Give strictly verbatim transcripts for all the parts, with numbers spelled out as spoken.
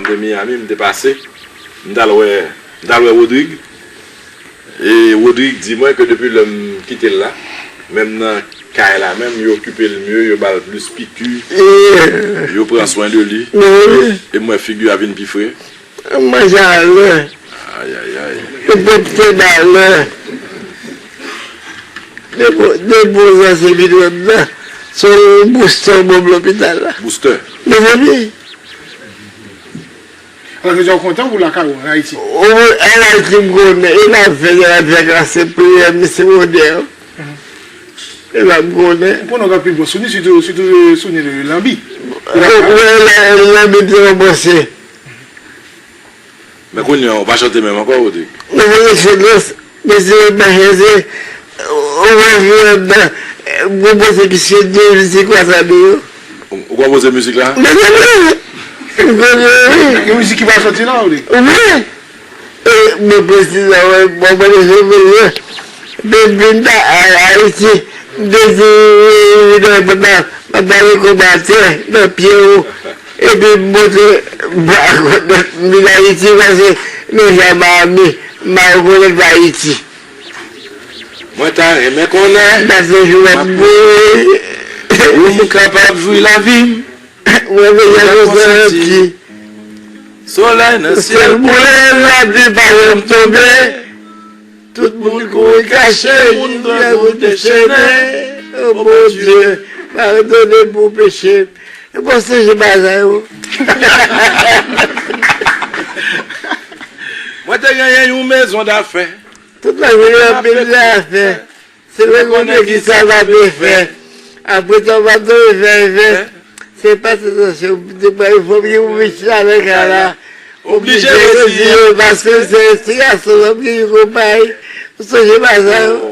te Miami, m te pase, m t al wè, m t al wè Rodrig. E Rodrig di mwen ke depi lè m kite l la, menm nan kay la menm, yo okipe l mye, yo ba l plis piki, yo pran swen de li. E m wè figi a vin pi fre. Manje a lè. Ayayay. Yo pete a lè. Depo, depo zan se vin wè m nan. Se yon boustè bon lopital la. Boustè. Mezanmi. Alò, jodi a w kontan pou lakay ou an Ayiti? O, an Ayiti, m konnen. E n ap fè, n ap fè grase priyè, misye modèn. E la, m konnen. Ou konnen w gen anpil bon souvni, sitou, sitou souvni de Lanbi. Mwen, mwen, Lanbi te yon bon se. Men kounye a, ou pa chante menm ankò, Rodrig? Mwen, mwen, se, mwen, se, mwen, se, ou wè, mwen, mwen, mwen, se, piske de mizik konsa de yo. Ou, ou konpoze mizik la? Mwen, mwen, mwen, mwen, mwen, mwen. Gen mizik ki pa soti la, Rodrig? Wi. E, mwen, prezidan, mwen, mwen, mwen, mwen, mwen, mwen, mwen, mwen, mwen, Ayiti, m te di, m ap ba, m ap ba rekonbate nan pye w. Epi m montre, m pa konn vin Ayiti, paske deja Miami, m pa rekonèt Ayiti. Mwen ta renmen konnen. Paske jou m ap mouri. Ou m kapab jwi lavi m. Mwen bezwen konsanti. Solèy nan syèl boule, lapli pa janm tonbe. Tout moun kouri kache, moun dwe bout dechennen. O Bondye, padone pou peche m. E bon, se je bagay ou. Mwen te genyen yon mezon dafè. Tout la jounen anpil zafè. Se mwen konnen ki sa l ap fè. Apre sa, w pa dwe fè, fè. Se pa se sa, se ou te pran yon fòm ki pou piti avèk a la. Oblije retire, paske se ti gason m ki konpay. Ou sonje pa sa, non?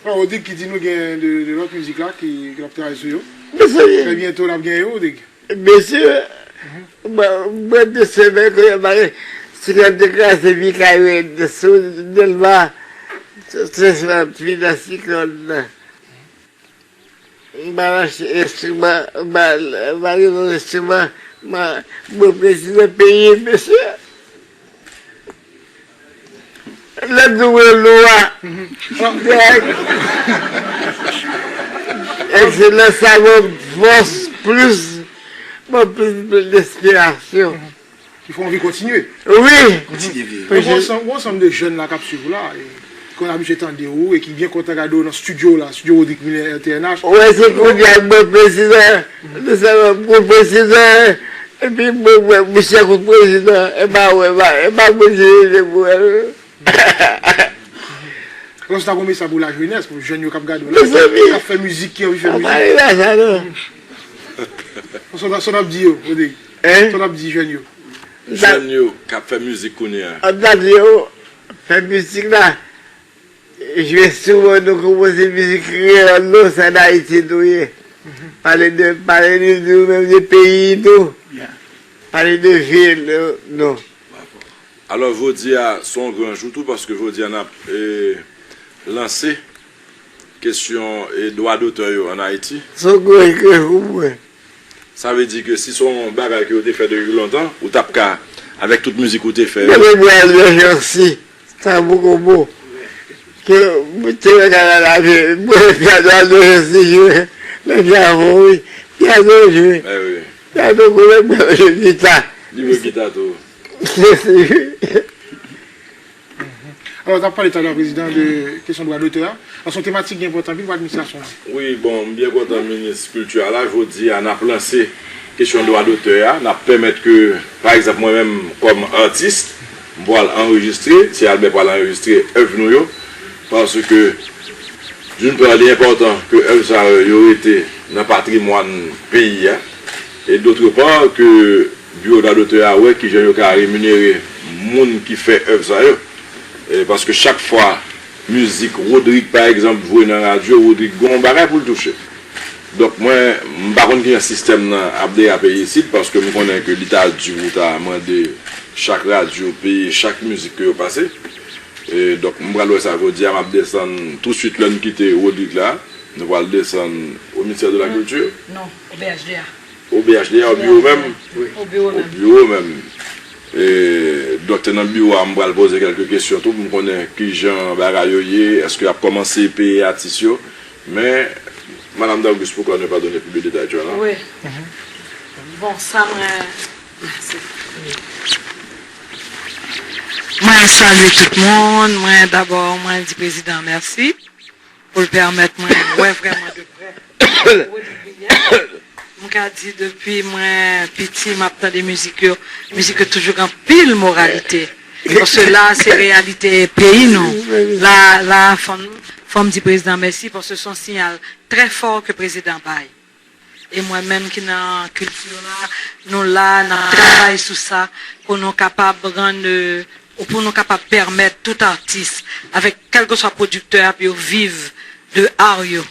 Bon, Rodrig ki di nou gen de, de lòt mizik la ki, ki l ap travay sou yo. Mezanmi. Trè byento n ap gen yo, Rodrig. Mesye, mwen, mwen de semèn ke mare, siklòn te kraze Mikayo sou Dèlma, se sa t vin nan siklòn nan. M al achte enstriman, m al, m al gen yon enstriman, m al, mwen prezidan peyi m, mesye. Lè m di w lwa. Ekselans sa ban m fòs plis, ban m plis, plis lespirasyon. Ki fè w anvi kontinye. Wi. Kontinye viv. Gen yon ansanm, gen yon ansanm de jèn la k ap swiv ou la, e, ki konn abitye tande w e ki byen kontan gade w nan estidyo w la, estidyo Rodrig Miller R T N H. Ou wè se kounye a m ban prezidan, nou sa ban m kout prezidan, epi mwen, mwen, misye kout prezidan, e pa wè, e pa, e pa mwen ki rele pou wè l. Alò, si w ta gon mesaj pou lajenès, pou jèn yo k ap gade w la, k ap fè mizik, ki anvi fè mizik. Sa pa rive a sa, non. Sa w ap di yo, Rodrig? Hein? Sa w ap di jèn yo? Jèn yo k ap fè mizik kounye a. Sa w ap di yo, fè mizik la, jwe enstriman nou, konpoze mizik kreyòl nou, se ann Ayiti nou ye. Pale de, pale de nou menm, de peyi nou. Pale de vil nou. Alò, jodi a, se yon gran jou tou, paske jodi a n ap, e, lanse kesyon, e, dwa dotè yo ann Ayiti. Se yon gran jou pou mwen. Sa vle di ke si se yon bagay ke yo te fè depi lontan, ou t ap ka, avèk tout mizik ou te fè yo. Mwen te bwè Alvin Jansi, Tanbou Kobo. Ke mwen te wè kanal la, mwen te wè Alvin Jansi jwe nan Djavon, wi. Djavon jwe. Djavon konnen mwen jwe gita. Li jwe gita tou. Alò, w t ap pale talè, prezidan, de kesyon dwa dotè a. Paske se yon tematik ki enpòtan anpil pou administrasyon an. Wi, bon, m byen kontan minis kilti a la. Jodi a, n ap lanse kesyon dwa dotè a. N ap pèmèt ke, pa egzanp, mwen menm, kòm atis, m pral anrejistre, se Albert pral anrejistre èv nou yo. Paske, d'une part, li enpòtan ke èv sa yo, yo rete nan patrimwàn peyi a. E d'autre part, ke Biwo dwa dotè a wè kijan yo ka reminere moun ki fè èv sa yo. E, paske chak fwa mizik Rodrig, pa egzanp, jwe nan radyo, Rodrig gen yon bagay pou l touche. Donk, mwen, m pa konn kijan sistèm nan ap derape isit, paske m konnen ke li ta di pou w ta mande chak radyo peye chak mizik ke yo pase. E, donk, m pral wè sa jodi a, m ap desann tousuit lè n kite Rodrig la. Nou pral desann o ministè de la kilti. Non, o B H D A. O B H D A, o biwo menm. O biwo O menm. biwo menm. E, donk, te nan biwo a, m pral poze kèlke kesyon tou pou m konnen kijan bagay yo ye, èske y ap kòmanse peye atis yo. Men, Madam Dauguste, poukwa ne pas donner plus de détails, Joanna? Wi. Bon, sa mwen. Mèsi. Mwen salye tout moun. Mwen, dabò, mwen di prezidan mèsi pou l pèmèt mwen wè vrèman de prè Rodrigue Brière. M ka di depi mwen piti, m ap tande mizik yo. Mizik yo toujou gen anpil moralite. Paske la, se reyalite peyi nou. La, la, fò m, fò m di prezidan mèsi paske se yon siyal trè fò ke prezidan bay. E mwen menm ki nan kilti la, nou la, n ap travay sou sa pou nou kapab rann, e, pou nou kapab pèmèt tout atis, avèk kèlkeswa pwodiktè a, pou yo viv de ar yo.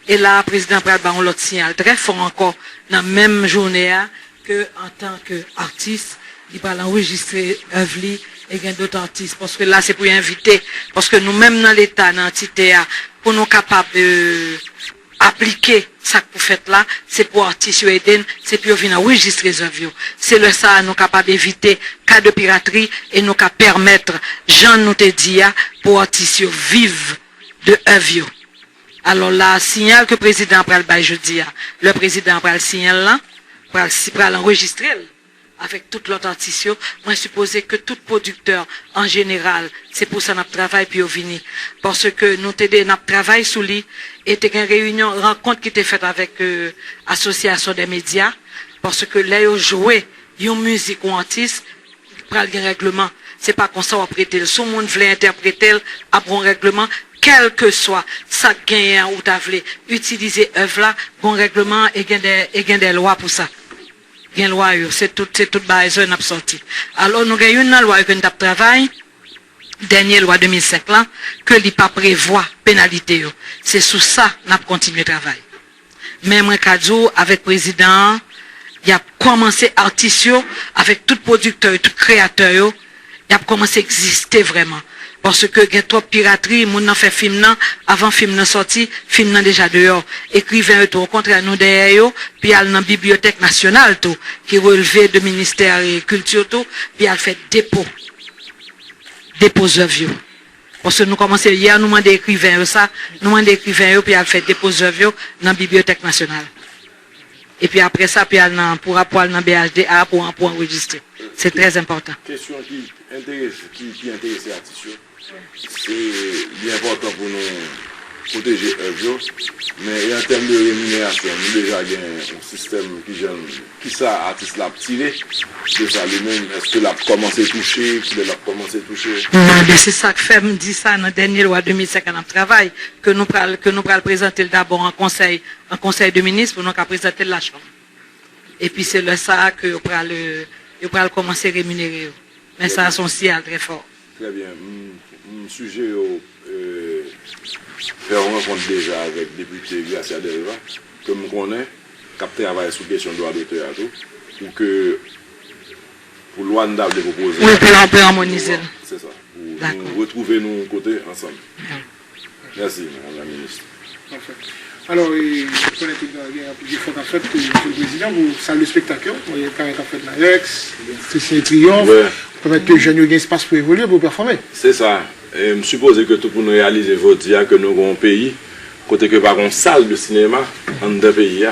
E la, prezidan pral ba yon lòt siyal trè fò ankò nan menm jounen an, ke antanke atis, li pral anrejistre èv li e gen dòt atis. Paske la, se pou yo envite. Paske nou menm nan Leta, nan antite a, pou nou kapab, e, aplike sa k pou fèt la, se pou atis yo ede n, se pou yo vin anrejistre zèv yo. Se lè sa a nou kapab evite ka de piratri e nou ka pèmèt, jan nou te di a, pou atis yo viv de èv yo. Alò la, siyal ke prezidan an pral bay jodi a, lè prezidan an pral siyen l lan, pral, si pral anrejistre l avèk tout lòt atis yo, mwen sipoze ke tout pwodiktè an jeneral, se pou sa n ap travay pou yo vini. Paske nou te de, n ap travay sou li, e te gen reyinyon, rankont ki te fèt avèk, e, Asosyasyon dè Medya, paske lè yo jwe yon mizik yon atis, pral gen règleman. Se pa konsa w ap rete l. Si yon moun vle entèprete l, ap gen yon règleman, kèlkeswa sa k genyen an ou ta vle itilize èv la, gen yon règleman e gen de, e gen de lwa pou sa. Gen lwa yo, se tout, se tout bagay sa yo n ap sòti. Alò, nou gen youn nan lwa yo ke n t ap travay, dènye lwa de mil senk lan, ke li pa prevwa penalite yo. Se sou sa n ap kontinye travay. Men mwen ka di w, avèk prezidan an, y ap kòmanse atis yo, avèk tout pwodiktè yo, tout kreyatè yo, y ap kòmanse egziste vrèman. Paske gen twòp piratri, moun nan fè fim nan, avan fim nan sòti, fim nan deja deyò. Ekriven yo tou, okontrè, nou dèyè yo, pou y al nan Bibliyotèk Nasyonal tou, ki relve de ministè kilti tou, pou y al fè depo. Depo zèv yo. Paske nou kòmanse, yè nou mande ekriven yo sa, nou mande ekriven yo pou y al fè depo zèv yo nan Bibliyotèk Nasyonal. Epi apre sa, pou y al nan, pou, pou al nan B H D A pou, pou anrejistre. Se trè enpòtan. Kesyon ki enterese, ki, ki enterese atis yo, se li enpòtan pou nou pwoteje èv yo, men e an tèm de reminerasyon, nou deja gen yon sistèm ki jan, kisa atis la ap tire de sa li menm, èske l ap kòmanse touche, kilè l ap kòmanse touche? Mande, se sa k fè m di sa nan dènye lwa de mil senk an n ap travay, ke nou pral, ke nou pral prezante l dabò an konsèy, an konsèy de minis pou nou ka prezante l lachanm. Epi se lè sa a ke yo pral, e, yo pral kòmanse reminere yo. Men sa a se yon siyal trè fò. Trè byen. M, m sijere w, e, fè yon rankont deja avèk depite Gracia Delva, ke m konnen, k ap travay sou kesyon dwa dotè a tou, pou ke, pou lwa n ta vle pwopoze. Wi, pou, pou amonize l. Se sa. Pou nou retwouve nou kote ansanm. Mèsi, Madam la Minis. Pafè. Alò, e, nou konnen tout gen anpil jefò k ap fèt, e, pou le prezidan, pou sal de espektak yo, e, kare k ap fèt Narex, Christian Triomphe, pèmèt ke jèn yo gen espas pou evolye, pou pèfòme. Se sa. E m sipoze ke tout moun reyalize jodi a ke nou gen yon peyi kote ke pa gen yon sal de sinema anndan peyi a.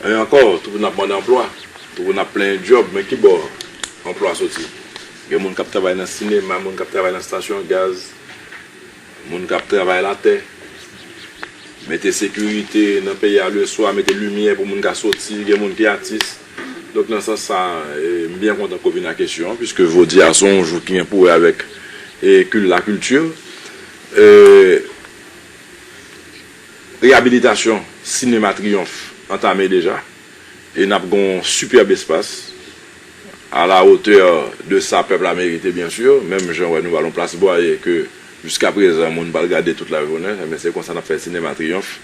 E ankò, tout moun ap mande anplwa, tout moun ap plenyen djòb, men ki bò anplwa soti? Gen moun k ap travay nan sinema, moun k ap travay nan stasyon gaz, moun k ap travay latè, mete sekirite nan peyi a leswa, mete limyè pou moun ka soti, gen moun ki atis. Donk, nan sans sa, e, m byen kontan ke w vin ak kesyon an, piske jodi a se yon jou ki gen pou wè avèk, e, kil-, lakilti. E, reyabilitasyon Sinema Triyonf antame deja, e n ap gen yon sipèb espas, à la hauteur de sa pèp la merite, byen si, menm jan w wè nou ba l yon plas bwaye ke jiskaprezan moun pral gade tout lajounen, men se konsa n ap fè Sinema Triyonf.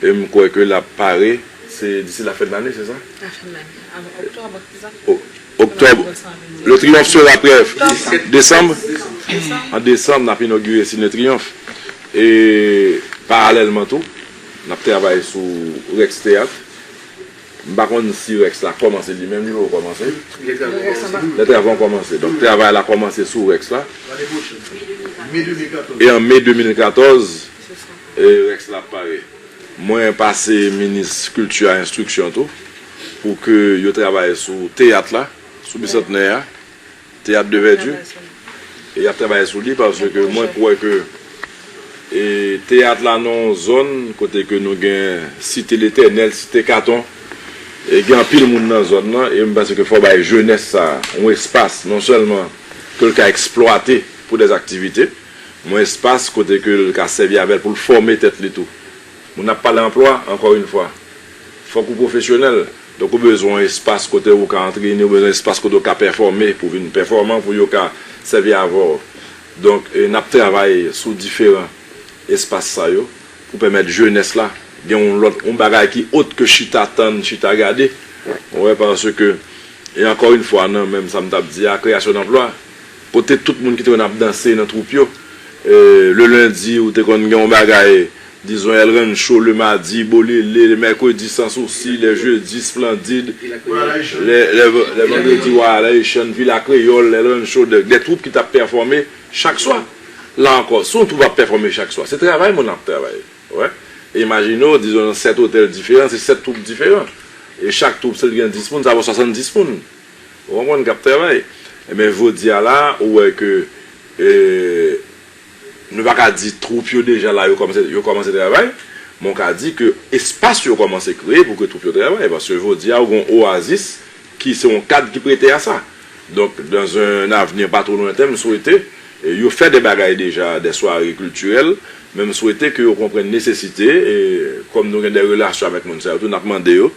E m kwè ke l ap pare, se d'ici la fin de l'année, se sa? La fin de l'année. Avant octobre, c'est ça? O-, Oktòb, le Triyonf sera prêt desanm. An desanm, n ap inogire Sine Triyonf. E, paralèlman tou, N ap travay sou Rex Teyat. M pa konn si Rex la kòmanse li menm, li poko kòmanse. Lè travay an kòmanse. Donk, travay la kòmanse sou Rex la. E an me de mil katòz, e, Rex la ap pare. Mwen pase minis kilti a enstriksyon tou, pou ke yo travay sou teyat la, sou Bisantnè a, teyat de vèdi. E y ap travay sou li paske mwen kwè ke, e, teyat la nan yon zòn kote ke nou gen Site Letènèl, Site Katon, e gen anpil moun nan zòn nan, e m panse ke fò bay jenès sa yon espas, non sèlman ke l ka eksplwate pou dèzaktivite, yon espas kote ke l ka sèvi avè l pou l fòme tèt li tou. Moun ap pale anplwa, ankò yon fwa, fòk ou pwofesyonèl. Donk, ou bezwen yon espas kote ou ka antrene, ou bezwen yon espas kote ou ka pèfòme, pou vin pèfòman, pou yo ka sèvi avè w. Donk, e, n ap travay sou diferan espas sa yo pou pèmèt jenès la gen yon lòt, yon bagay ki ot ke chita tann, chita gade. Ou wè, paske, e ankò yon fwa, nan menm sa m t ap di a, kreyasyon danplwa, kote tout moun ki te konn ap danse nan twoup yo, e, le lendi, ou te konn gen yon bagay, dizon, El Rancho, le madi, Bolele, le mèkredi, San Sousi, le jedi, Splendid, le, le, le vandredi, Wild Haitian, Vila Kreyòl, El Rancho, de, de twoup ki t ap pèfòme chak swa. La ankò, si yon twoup ap pèfòme chak swa, se travay moun ap travay. Wè. E imajine w, dizon, nan sèt otèl diferan, se sèt twoup diferan. E chak twoup, si l gen dis moun, sa fè swasanndis moun. Ou konprann, k ap travay. Ebyen, jodi a la, ou wè ke, e, nou pa ka di twoup yo deja la, yo kòmanse, yo kòmanse travay, men w ka di ke espas yo kòmanse kreye pou ke twoup yo travay, paske jodi a, ou gen yon oasis ki se yon kad ki prete a sa. Donk, dans un avenir pas trop lointain, m swete, e, yo fè de bagay deja, de sware kiltirèl, men m swete ke yo konprann nesesite, e, kòm nou gen de relasyon avèk moun sa yo tou, n ap mande yo,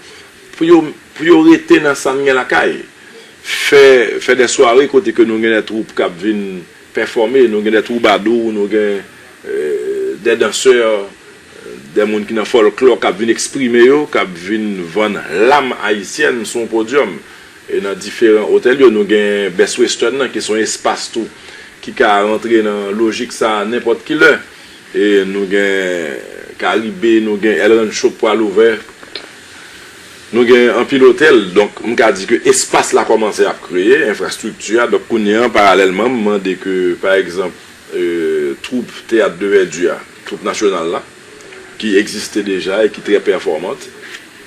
pou yo, pou yo rete nan sa n gen lakay. Fè, fè de sware kote ke nou gen de twoup k ap vin pèfòme, nou gen de twoubadou, nou gen, e, de dansè, de moun ki nan fòlklò k ap vin eksprime yo, k ap vin vann lam ayisyèn sou yon podyòm. E nan diferan otèl yo, nou gen Best Western nan, ki se yon espas tou, ki ka rantre nan lojik sa a nenpòt ki lè. E nou gen Karibe, nou gen El Rancho k pral ouvè. Nou gen anpil otèl. Donk, m ka di ke espas la kòmanse ap kreye, enfrastrikti a. Donk, kounye a, paralèlman, m mande ke, pa egzanp, e, twoup teyat de vèdi a, twoup nasyonal la, ki egziste deja e ki trè pèfòmant,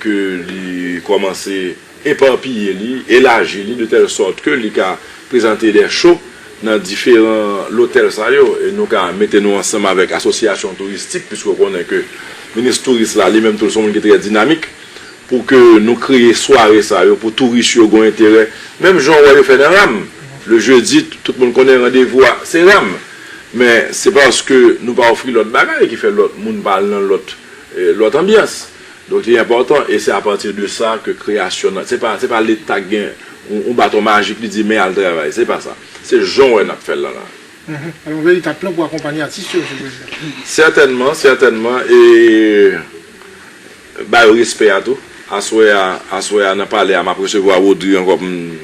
ke li kòmanse epapiye li, elaji li, de tèl sòt ke li ka prezante de cho nan diferan lotèl sa yo. E nou ka mete nou ansanm avèk asosyasyon touristik, piske w konnen ke minis touris la, li menm tou, l se yon moun ki trè dinamik, pou ke nou kreye sware sa yo, pou touris yo gen enterè. Menm jan w wè yo fè nan Ram. Le jedi, tout moun konnen randevou a, se Ram. Men se paske nou pa ofri lòt bagay ki fè lòt moun pa al nan lòt, eh, lòt anbyans. Donk, li enpòtan, e se apati de sa ke kreyasyon nan, se pa, se pa Leta k gen yon, yon baton majik, li di, "Men al travay." Se pa sa. Se jan w wè n ap fè l lan la. Mhm. Alò, yon veritab plan pou akonpanye atis yo, Mesye Prezidan. Sètènman, sètènman, e ba yo respè a tou. Aswè a, aswè a, nan palè a, m ap resevwa Rodri ankò pou n,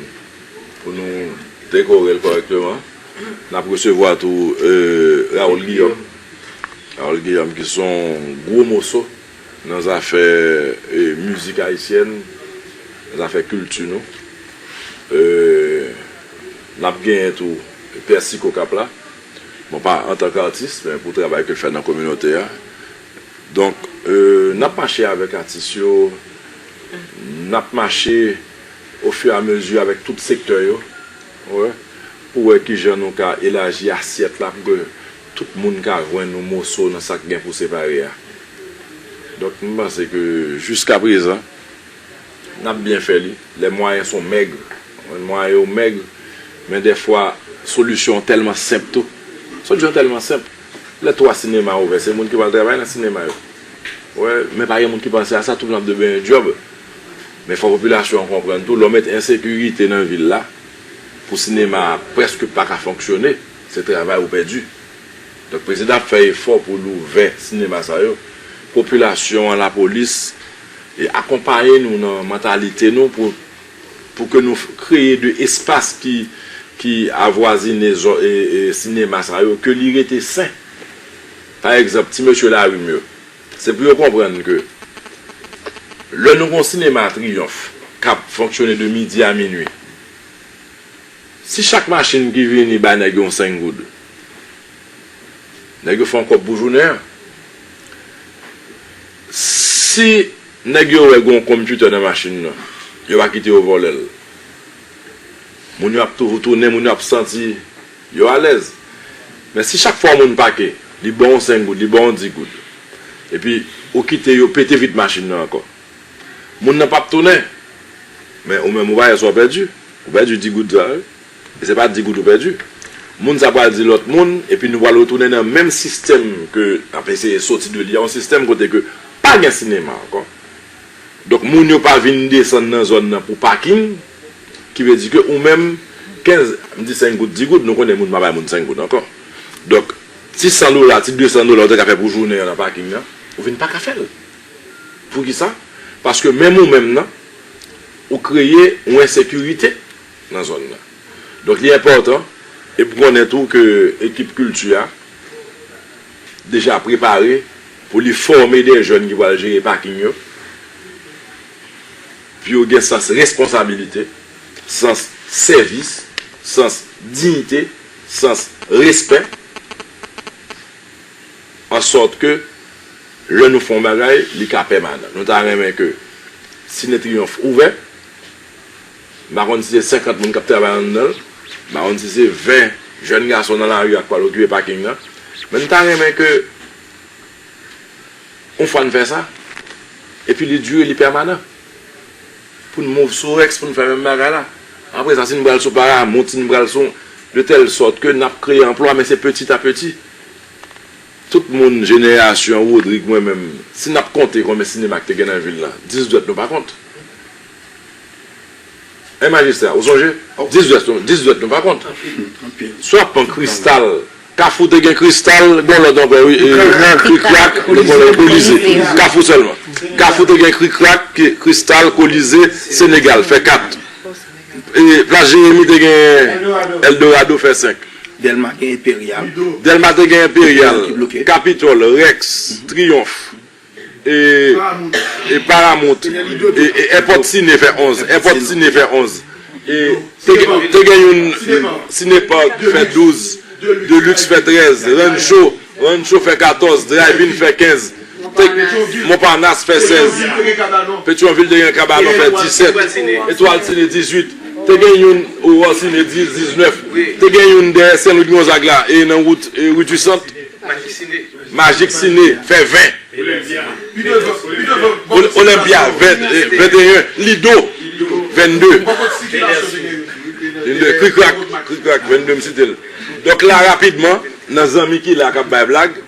pou nou dekore l kòrèkteman. N ap resevwa tou, e, Raoul Guillaume. Raoul Guillaume ki se yon gwo moso nan zafè, e, mizik ayisyèn, nan zafè kilti nou. E, n ap genyen tou Pè Siko k ap la. Bon, pa antanke atis, men pou travay ke l fè nan kominote a. Donk, e, n ap mache avèk atis yo, n ap mache ofiramezi avèk tout sektè yo, wè, pou wè kijan nou ka elaji asyèt la, pou ke tout moun ka jwenn yon moso nan sa k gen pou separe a. Donk, m panse ke jiskaprezan, n ap byen fè li. Les moyens sont maigres. Mwayen yo mèg, men dèfwa, solisyon an tèlman senp tou. Solisyon an tèlman senp. Lè twa sinema ouvè, se moun ki pral travay nan sinema yo. Wè, men pa gen moun ki panse a sa, tout moun ap dwe benyen djòb. Men fò popilasyon an konprann tou, lè w met ensekirite nan vil la, pou sinema a prèske pa ka fonksyone, se travay ou pèdi. Donk, prezidan ap fè efò pou l ouvè sinema sa yo. Popilasyon an, lapolis, e akonpaye nou nan mantalite nou pou, pou ke nou f-, kreye de espas ki, ki avwazine zò-, e, e, sinema sa yo, ke li rete sen. Pa egzanp, ti mesye lari m yo. Se pou yo konprann ke lè nou gen yon sinema Triyonf k ap fonksyone de midi a minui, si chak machin ki vini ba nèg yo yon senk goud, nèg yo fè yon kòb pou jounen an. Si nèg yo wè gen yon konpitè nan machin nan, yo pa kite yo vòlè l. Moun yo ap toujou tounen, moun yo ap santi yo alèz. Men si chak fwa yon moun pake, li ba w yon senk goud, li ba w yon dis goud, epi ou kite yo pete vit machin nan ankò, moun nan p ap tounen. Men ou menm, ou pa wè sa w pèdi. Ou pèdi dis goud sa, wi. E se pa dis goud ou pèdi. Moun sa pral di lòt moun, epi nou pral retounen nan menm sistèm ke n ap eseye soti de li a, yon sistèm kote ke pa gen sinema ankò. Donk, moun yo pa vin desann nan zòn nan pou paking, ki vle di ke ou menm, kenz, m di senk goud, dis goud, nou konnen moun pa bay moun senk goud ankò. Donk, ti san dola, ti de san dola ou te ka fè pou jounen an nan paking nan, ou vin pa ka fè l. Poukisa? Paske menm ou menm nan, ou kreye yon ensekirite nan zòn nan. Donk, li enpòtan, epi w konnen tou ke ekip kilti a deja prepare pou li fòme de jèn ki pral jere paking yo, pou yo gen sans responsabilite, sans sèvis, sans diyite, sans respè, an sòt ke lè nou fè yon bagay, li ka pèmanan. Nou ta renmen ke Sine Triyonf ouvè. M pa konn si se senkant moun k ap travay anndan l. M pa konn si se ven jèn gason nan lari a k pral okipe paking nan. Men m ta renmen ke yon fwa n fè sa, epi li dire, li pèmanan. Pou n move sou Rèks, pou n fè menm bagay la. Apre sa, si n pral sou Paramount, si n pral sou, de tèl sòt ke n ap kreye anplwa, men se peti a peti. Tout moun jenerasyon Rodrig, mwen menm, si n ap konte konbyen sinema ki te gen nan vil la, dis dwèt nou pa kont. Hein, majistra, ou sonje? Dis dwèt, dis dwèt nou pa kont. Anpil, anpil. Si w ap pran Kristal, Kafou te gen Kristal, gen lòt ankò, wi, e, Krikrak, nou konnen Kolize. Kafou sèlman. Kafou te gen Krikrak, Ki-, Kristal, Kolize, Senegal, fè kat. E, Plas Jeremi te gen Eldorado, fè senk. Dèlma gen Enperyal. Dèlma te gen Enperyal, Kapitòl, Rèks, Triyonf, e, e Paramount, e, e Èpòt Sine fè onz, Èpòt Sine fè onz. E te gen, te gen youn, Sinepak fè douz, Deluxe fè trèz, Rancho, Rancho fè katòz, Drive-In fè kenz, te, Montparnasse fè sèz, Petyonvil te gen Kabanon fè disèt, Etwal Sine dizuit, te gen youn Aurore Sine diznèf, te gen youn dèyè Sen Lwi Gonzag la, e nan wout, e, Rue du Centre, Majik Sine fè ven. Ol-, Olympia, ven, eh, venteyen. Lido, vennde. Vennde, Krikrak, Krikrak, vennde, m site l. Donk la, rapidman, nan zanmi ki la k ap bay blag,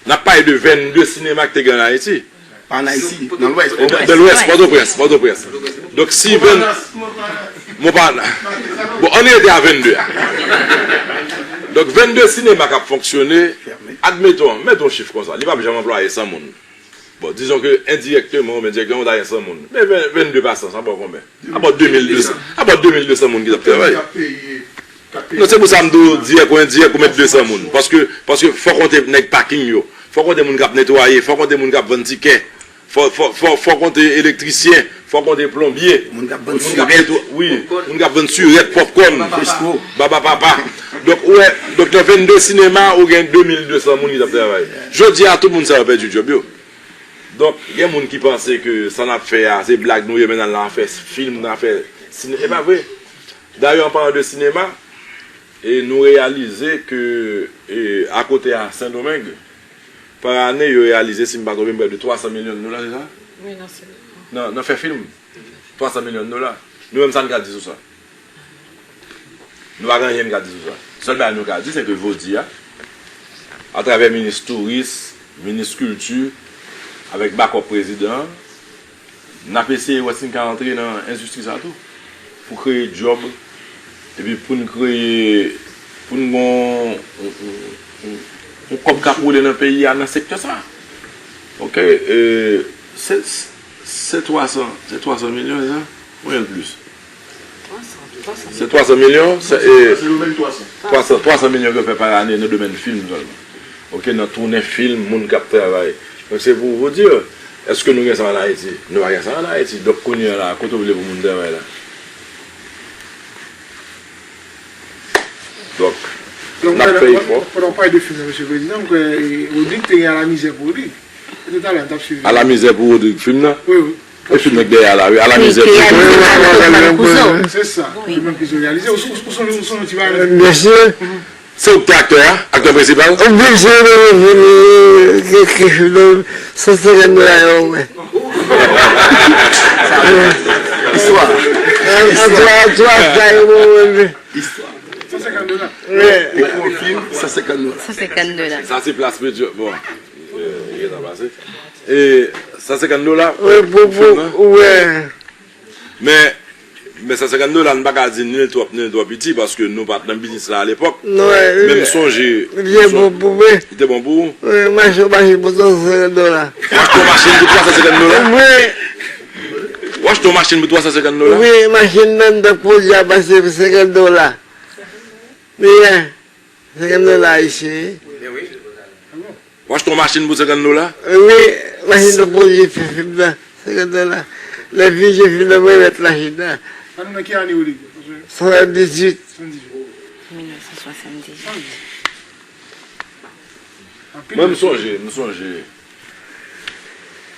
n ap pale de vennde sinema ki te gen an Ayiti. Pa an Ayiti, nan Lwès, nan Lwès, Pòtoprens, Pòtoprens. Donk si venn-, Montparnasse. Bon, ann rete a vennde a. Donk vennde sinema k ap fonksyone, admeton, mete yon chif konsa, li p ap janm anplwaye san moun. Bon, dizon ke endirèkteman oubyen dirèkteman, ou ta gen san moun. Men ven-, vennde pa san, sa ba w konbyen? About de mil de san. About de mil de san moun ki t ap travay. Non, se pou sa m di w, dirèk ou endirèk, ou met de san moun. Paske, paske fò w konte nèg paking yo. Fò w konte moun k ap netwaye. Fò w konte moun k ap vann tikè. Fò, fò, fò, fò w konte elektrisyen. Fò w konte plonbye. Moun k ap vann sirèt. Wi, moun k ap vann sirèt, popcorn. Baba papa. Donk, ou wè, donk nan vennde sinema, ou gen de mil de san moun ki t ap travay. Jodi a, tout moun sa yo pèdi djòb yo. Donk, gen moun ki panse ke sa n ap fè a, se blag nou ye, men n al nan afè fim, nan afè sine-, e pa vre. Dayè, an palan de sinema, e nou reyalize ke, e, akote a Sendomeng, pa ane, yo reyalize, si m pa twonpe m, prè de twa san milyon dola, se sa? Wi, nan sinema. Nan, nan fè fim. Twa san milyon dola. Nou menm, sa n ka di sou sa? Nou pa gen anyen n ka di sou sa. Sèl bagay nou ka di, se ke jodi a, atravè minis touris, minis kilti, avèk bakòp prezidan an, n ap eseye wè si n ka antre nan endistri sa tou, pou kreye djòb, epi pou n kreye, pou n gen yon, yon, yon, yon, yon kòb k ap woule nan peyi a nan sektè sa. Oke, e, se, se twa san, se twa san milyon, se sa? Konbyen l plis? Se twa san milyon, se, e, twa san, twa san milyon ke yo fè pa ane nan domèn fim sèlman. Oke, nan tounen fim, moun k ap travay. Donk, se pou w di, èske nou gen sa ann Ayiti? Nou pa gen sa ann Ayiti. Donk, kounye a la, kote w vle pou moun travay la? Donk, n ap fè efò. Pandan w pale de fim nan, mesye prezidan, m kwè, e, Rodrigue te gen A la mizè pou li. E tout a lè, n t ap swiv. A la mizè pou Rodrigue, fim nan? Wi, wi. E fim nan k dèyè a la, wi. A la mizè pou Rodrigue. Se sa. Li menm ki sou reyalize. Ou, ou, ou sonje, ou sonje ti bagay? Byen si. Se ou ki te aktè a, aktè prensipal? Oblije de revini, ki, ki fim nan, san senkant dola yo, wè. Istwa. An, an twa, an twa, sa yo, mwen, mwen. Istwa. San senkant dola? Wi. Ou pran fim, san senkant dola. San senkant dola. Sa se plas medya, bon. E, e, sa pase. E, san senkant dola? Wi, pou, pou, wi. Men, men san senkant dola, n pa ka di ni l twòp, ni l twò piti, paske nou pa t nan biznis la alepòk. Men m sonje, li te bon pou mwen. Li te bon pou ou? Wi, m achte yon machin pou san senkant dola. Ou achte yon machin pou twa san senkant dola? Wi. Ou achte yon machin pou twa san senkant dola? Wi, machin nan, m t ap kondui a pase pou senkant dola. Wi. Senkant dola ayisyen, wi. Ou achte yon machin pou senkant dola? Wi, machin nan kondui fè fim nan, senkant dola. Lè fim, fim nan, mwen remèt machin nan. An nou nan ki ane, Rodrigue? Swasanndizwit. Swasanndizwit. Mil nèf san swasanndizwit. Mwen, m sonje, m sonje.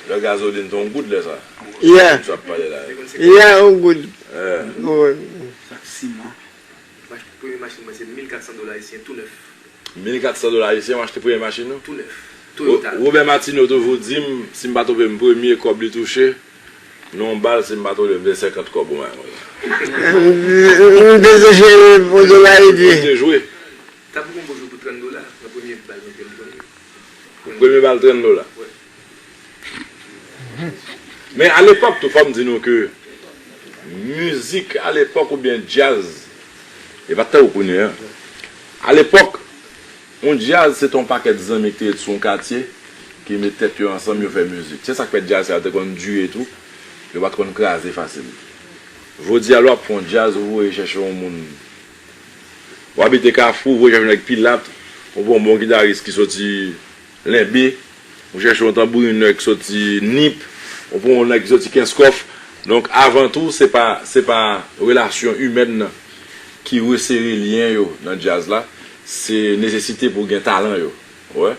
Lè gazolin te yon goud lè sa. Yeah. Sa ap pale la. Yeah, yon goud. Yeah. Wi. Sa sis mwa. Mach-, premye machin mwen se mil kat san dola ayisyen tou nèf. Mil kat san dola ayisyen, w achte premye machin ou? Tou nèf. Toyota. Ro-, Robert Martineau toujou di m, si m pa twonpe m, premye kòb li touche, nan yon bal, si m pa twonpe m, se senkant kòb ou mwen. M te touche pou dola e dmi. Ou te jwe. T ap yon bon jwe pou trant dola, nan premye bal mwen te pran. Premye bal trant dola. Men alepòk tou, fò m di nou ke mizik alepòk oubyen djaz, e pa t tankou kounye a. Alepòk, yon djaz se te yon pakèt zanmi ki te ret sou yon katye, ki met tèt yo ansanm, yo fè mizik. Se sa k fè djaz sa yo te konn dire tou, yo pa t konn kraze fasil. Jodi a, lè w ap fè yon djaz, ou voye chèche yon moun. W abite Kafou, ou voye chèche yon nèg Pilat, ou pran yon bon gitaris ki soti Lenbe, ou chèche yon tanbourinè ki soti Nip, ou pran yon nèg ki soti Kenskòf. Donk, avan tou, se pa, se pa relasyon imèn nan ki resere lyen yo nan djaz la, se nesesite pou gen talan yo. Ou wè?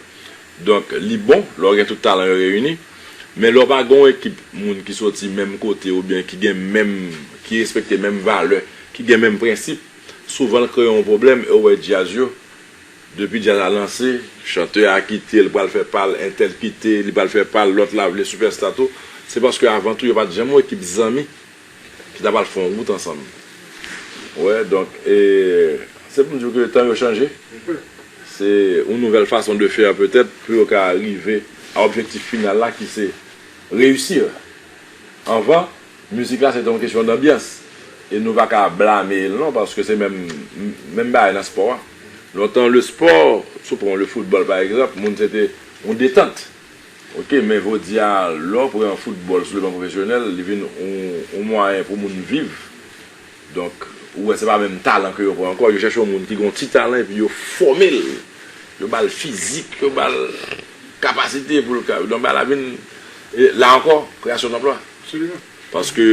Donk, li bon, lè w gen tout talan yo reyini, men lè w pa gen yon ekip moun ki soti menm kote oubyen ki gen menm, ki respekte menm valè, ki gen menm prensip, souvan l kreye yon pwoblèm e w wè djaz yo, depi djaz la lanse, chantè a kite, l pral fè pa l, entèl kite, li pral fè pa l, lòt la vle sipèsta tou. Se paske avan tou, yo pa t janm yon ekip zanmi ki ta pral fè yon wout ansanm. Ou wè, donk, e, se pou m di w ke tan yo chanje. Se yon nouvèl fason de fè, petèt, pou yo ka rive a objektif final la, ki se reyisi. Anvan, mizik la, se te yon kesyon danbyans. E nou pa ka blame l non, paske se menm, menm bagay nan spò a. Lontan, le sport, si w pran le football, pa egzanp, moun se te yon detant. Oke, men jodi a, lè w pran foutbòl sou le plan pwofesyonèl, li vin yon, yon mwayen pou moun viv. Donk, ou wè, se pa menm talan ke yo pran ankò. Yo chèche yon moun ki gen yon ti talan epi yo fòme l. Yo ba l fizik, yo ba l kapasite pou l ka. Donk, bagay la vin, e la ankò, kreyasyon danplwa. Absoliman. Paske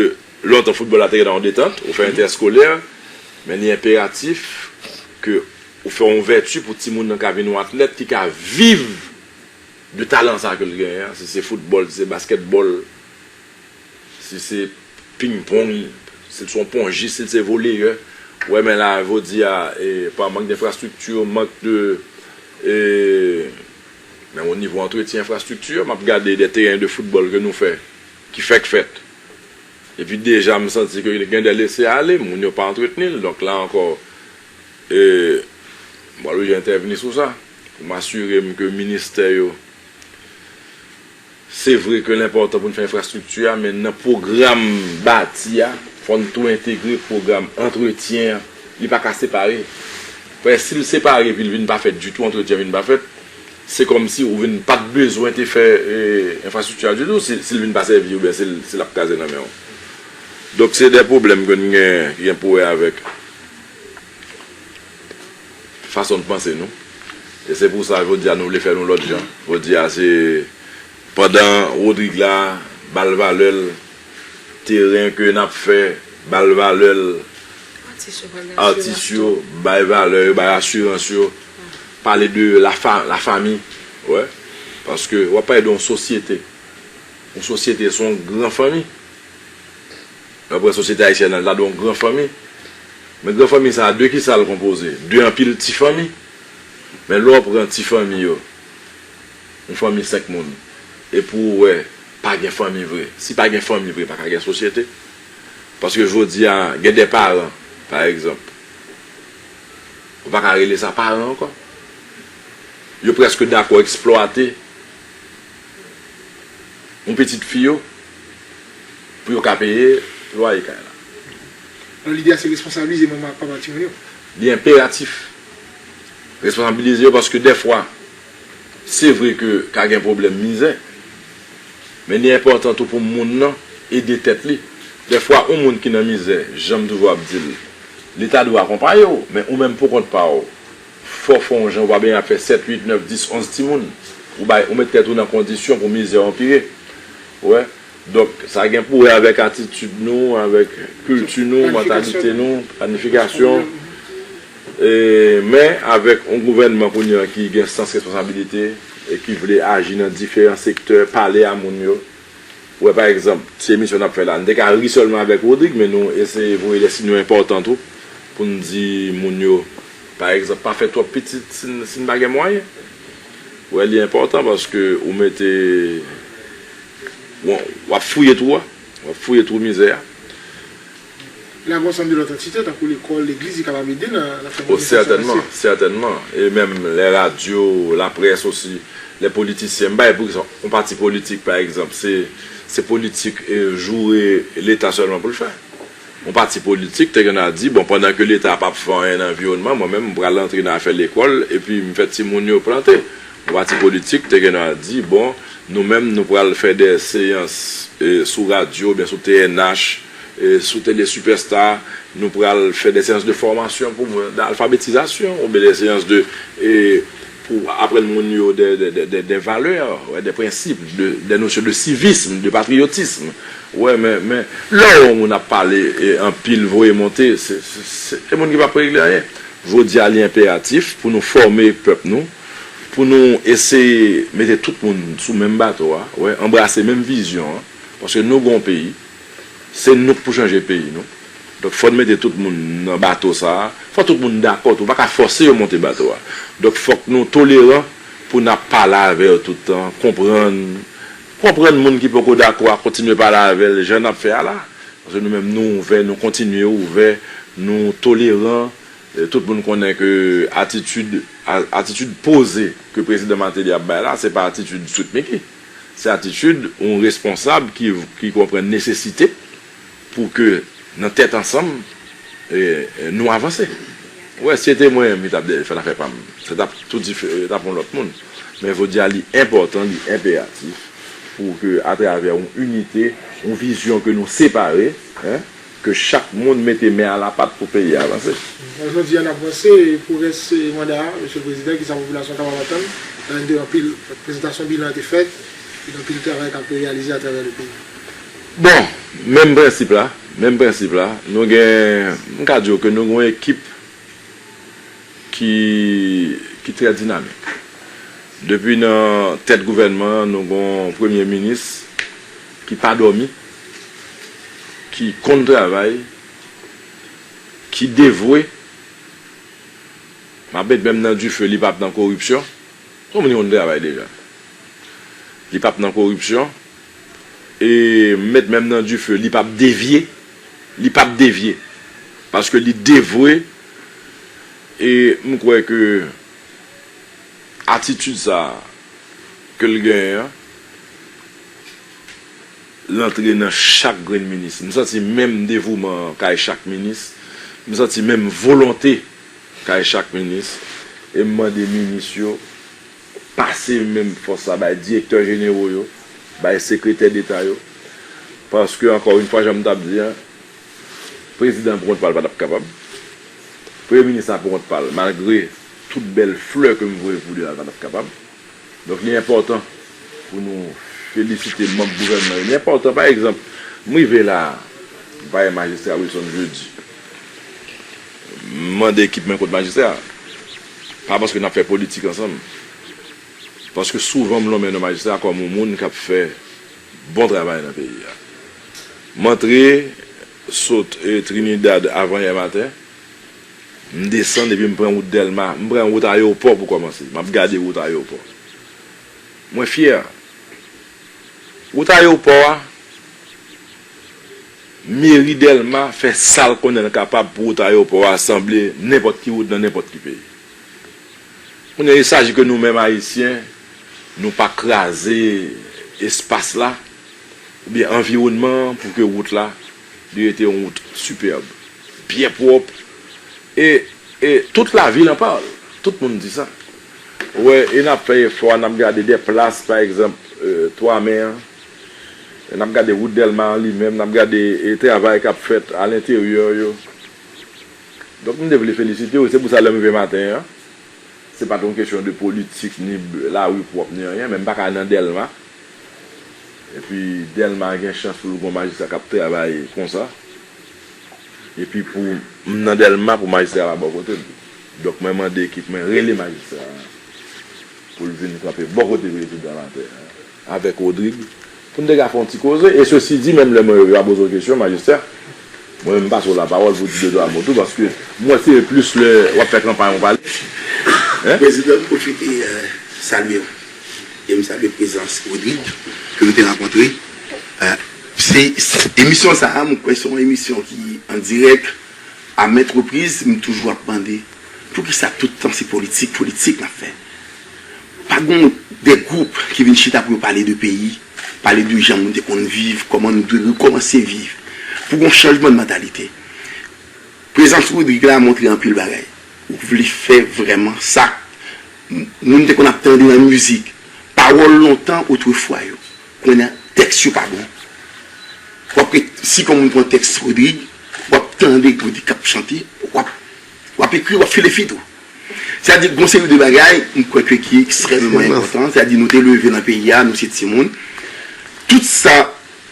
lontan, foutbòl la te gen nan yon detant, ou fè entèskolè, men li enperatif ke ou fè yon vèti pou timoun nan ka vin yon atlèt ki ka viv de talan sa ke l genyen an, si se foutbòl, si se baskètbòl, si se pingpong, si l se yon ponjis, si l se voleyè. Ou wè, men la, jodi a, e, pa mank denfrastrikti, mank de, e, menm o nivo antretyen enfrastrikti, m ap gade de teren de foutbòl ke nou fè, ki fèk fèt. Epi deja, m santi ke gen de lese ale, moun yo pa antretni l. Donk, la ankò, e, m pral oblije entèvni sou sa, pou m asire m ke ministè yo, se vre ke l enpòtan pou n fè enfrastrikti a, men nan pwogram bati a, fò n tou entegre pwogram antretyen an. Li pa ka separe. Paske si l separe epi l vin pa fèt ditou, antretyen vin pa fèt, se kòmsi ou vin pa t bezwen te fè, e, enfrastrikti a ditou, si, si l vin pa sèvi oubyen si l, si l ap kraze nan men w. Donk, se de pwoblèm ke n gen, ki gen pou wè avèk fason n panse nou. E se pou sa, jodi a, nou vle fè l yon lòt jan. Jodi a, se Pandan Rodrig la, ba l valè l, teren ke n ap fè, ba l valè l, atis yo, bay valè yo, bay asirans yo, pale de lafa, lafanmi, wè, paske w ap pale de yon sosyete, yon sosyete se yon gran fanmi. Lè w pran sosyete ayisyèn nan, l ta dwe yon gran fanmi. Men gran fanmi sa a, de kisa l konpoze? De anpil ti fanmi. Men lè w pran ti fanmi yo, yon fanmi senk moun, epi w wè, pa gen fanmi vre. Si pa gen fanmi vre, pa ka gen sosyete. Paske jodi a, gen de paran, pa egzanp, ou pa ka rele sa paran ankò. Yo prèske dakò eksplwate yon pitit fi yo pou yo ka peye lwaye kay la. Alò, lide a se responsablize manman ak papa timoun yo. Li enperatif. Responsablize yo paske dèfwa, se vre ke ka gen pwoblèm mizè, men li enpòtan tou pou moun nan ede tèt li. Dèfwa, yon moun ki nan mizè, jan m toujou ap di l, Leta dwe akonpaye w, men ou menm pou kont pa w, fò w fè yon jan, ou pa benyen ap fè sèt, uit, nèf, dis, onz timoun. Ou bay, ou met tèt ou nan kondisyon pou mizè w anpire. Ou wè? Donk, sa gen pou wè avèk atitid nou, avèk kilti nou, mantalite nou, planifikasyon. E, men, avèk yon gouvènman kounye a ki gen sans responsabilite e ki vle aji nan diferan sektè, pale a moun yo. Ou wè, pa egzanp, ti emisyon n ap fè la, n te ka ri sèlman avèk Rodrig, men nou eseye voye de sinyal enpòtan tou, pou n di moun yo, pa egzanp, pa fè twòp pitit si n, si n pa gen mwayen. Ou wè, li enpòtan paske ou mete, w, w ap fouye twou a, w ap fouye twou mizè a. Li ap ansanm de lòt antite, tankou lekòl, legliz, li kapab ede nan, nan fè moun yo sètènman, sètènman. E menm lè radyo, laprès osi, lè politisyen, m pa wè poukisa yon pati politik, pa egzanp, se, se politik, e, joure Leta sèlman pou l fè. Yon pati politik te gen a di, bon, pandan ke Leta p ap fè anyen nan anviwònman, mwen menm, m pral antre nan afè lekòl, epi m fè timoun yo plante. Yon pati politik te gen a di, bon, nou menm, nou pral fè de seyans, e, sou radyo, oubyen sou T N H, e, sou Tele Superstar, nou pral fè de seyans de fòmasyon pou moun, de alfabetizasyon, oubyen de seyans de, e, pou aprann moun yo de, de, de, de, de valè, wè, de prensip, de, de nosyon de sivism, de patriyotism. Wè, men, men, lè w wè yon moun ap pale, e, anpil, voye monte, se, se, se, se moun ki p ap regle anyen. Jodi a, li enperatif pou nou fòme pèp nou, pou nou eseye mete tout moun sou menm bato a, wè, anbrase menm vizyon an, paske nou gen yon peyi, se nou k pou chanje peyi nou. Donk, fò n mete tout moun nan bato sa a. Fò tout moun dakò tou. Ou pa ka fòse yo monte bato a. Donk, fòk nou toleran pou n ap pale avè yo tout tan, konprann, konprann moun ki poko dakò a, kontinye pale avè l, jan n ap fè a la. Paske nou menm, nou ouvè, nou kontinye ouvè, nou toleran. E tout moun konnen ke atitid, a, atitid poze ke prezidan Martelly ap bay la, se pa atitid Sweet Micky. Se atitid yon responsab ki, ki konprann nesesite pou ke nan tèt ansanm, e, e, nou avanse. Wè, si se te mwen menm ki t ap de-, fè afè pa m, se t ap tou dife-, t ap yon lòt moun. Men jodi a, li enpòtan, li enperatif pou ke atravè yon inite, yon vizyon ke nou separe, en, ke chak moun mete men a la pat pou peyi a avanse. Jodi a, n ap avanse pou rès manda a, Mesye Prezidan, kisa popilasyon kapab atann, nan de anpil prezantasyon bilan te fèt, e anpil travay k ap reyalize atravè le peyi. Bon, menm prensip la, menm prensip la, nou gen, m ka di w ke nou gen yon ekip ki, ki trè dinamik. Depi nan tèt gouvènman an, nou gen yon premye minis ki pa dòmi, ki konn travay, ki devwe. M ap met men m nan dife, li p ap nan koripsyon. Se yon moun ki konn travay deja. Li p ap nan koripsyon. E m met men m nan dife, li p ap devye. Li p ap devye. Paske li devwe. E m kwè ke atitid sa a ke l genyen an, l antre nan chak grenn minis. M santi menm devouman an kay chak minis. M santi menm volonte kay chak minis. E m mande minis yo pase menm fòs sa bay direktè jenero yo, bay sekretè deta yo. Paske, ankò yon fwa, jan m t ap di a, prezidan an pou kont pa l pa t ap kapab. Premye minis la pou kont pa l, malgre tout bèl flè ke m voye pou li la, l pa t ap kapab. Donk, li enpòtan pou nou felisite manm gouvènman yo. Li enpòtan, pa egzanp, m rive la a, m pale majistra Wilson Jeudi. M mande ekip mwen kot majistra a. Pa paske n ap fè politik ansanm. Paske souvan m lonmen nan majistra kòm yon moun k ap fè bon travay nan peyi a. M antre sot e, Trinidad avanyè maten, m desann epi m pran wout Dèlma. M pran wout ayewopò pou kòmanse. M ap gade wout ayewopò. Mwen fyè. Wout ayewopò a, meri Dèlma fè sa l konnen l kapab pou wout ayewopò a sanble nenpòt ki wout nan nenpòt ki peyi. Kounye a, il s'agit ke nou menm Ayisyen, nou pa kraze espas la, oubyen anviwònman an pou ke wout la, li rete yon wout sipèb, byen pwòp, e, e toute la ville en parle. Tout moun di sa. Ou wè, e n ap fè efò a, n ap gade de plas, pa egzanp, e, Twa Men an, e n ap gade wout Dèlma an li menm, n ap gade, e, travay k ap fèt alenteryè yo. Donk, m te vle felisite yo, se pou sa lè m rive maten an, se pa t yon kesyon de politik, ni lari pwòp, ni anyen, men m pa ka nan Dèlma. Epi Dèlma gen chans pou l gen yon majistra k ap travay konsa. Epi pou m nan Dèlma pou majistra a pa bò kote m. Donk mwen mande ekip mwen rele majistra a pou l vin kanpe bò kote prezidan Lamothe a avèk Rodrigue pou n te ka fè yon ti koze. E sesi di, menm lè mwen rive, m a poze w kesyon, majistra, mwen menm m pase w lapawòl pou w di de twa mo tou, paske m wè se plis lè w ap fè kanpay w pale. Hein? Prezidan, m pwofite, euh, salye w. E m salye prezans Rodrigue ke nou te rankontre. Euh, se, se, emisyon sa a, m kwè se yon emisyon ki an dirèk. A maintes reprises, m toujou ap mande, poukisa tout tan se politik, politik n ap fè? Pa gon de gwoup ki vin chita pou yo pale de peyi, pale de jan moun te konn viv, kòman nou dwe rekòmanse viv, pou gon chanjman de mantalite. Prezans Rodrigue la montre anpil bagay. Ou vle fè vrèman sa moun te konn ap tande nan mizik. Pawòl lontan, otrefwa yo. Kounye a, tèks yo pa bon. W ap ret, si yon moun pran tèks Rodrigue, w ap tande Rodrigue k ap chante, w ap, w ap ekri, w ap file fi tou. Sètadi, gon seri de bagay, m kwè ke ki ekstrèmeman enpòtan. Sètadi, nou te leve nan peyi a, nou se timoun. Tout sa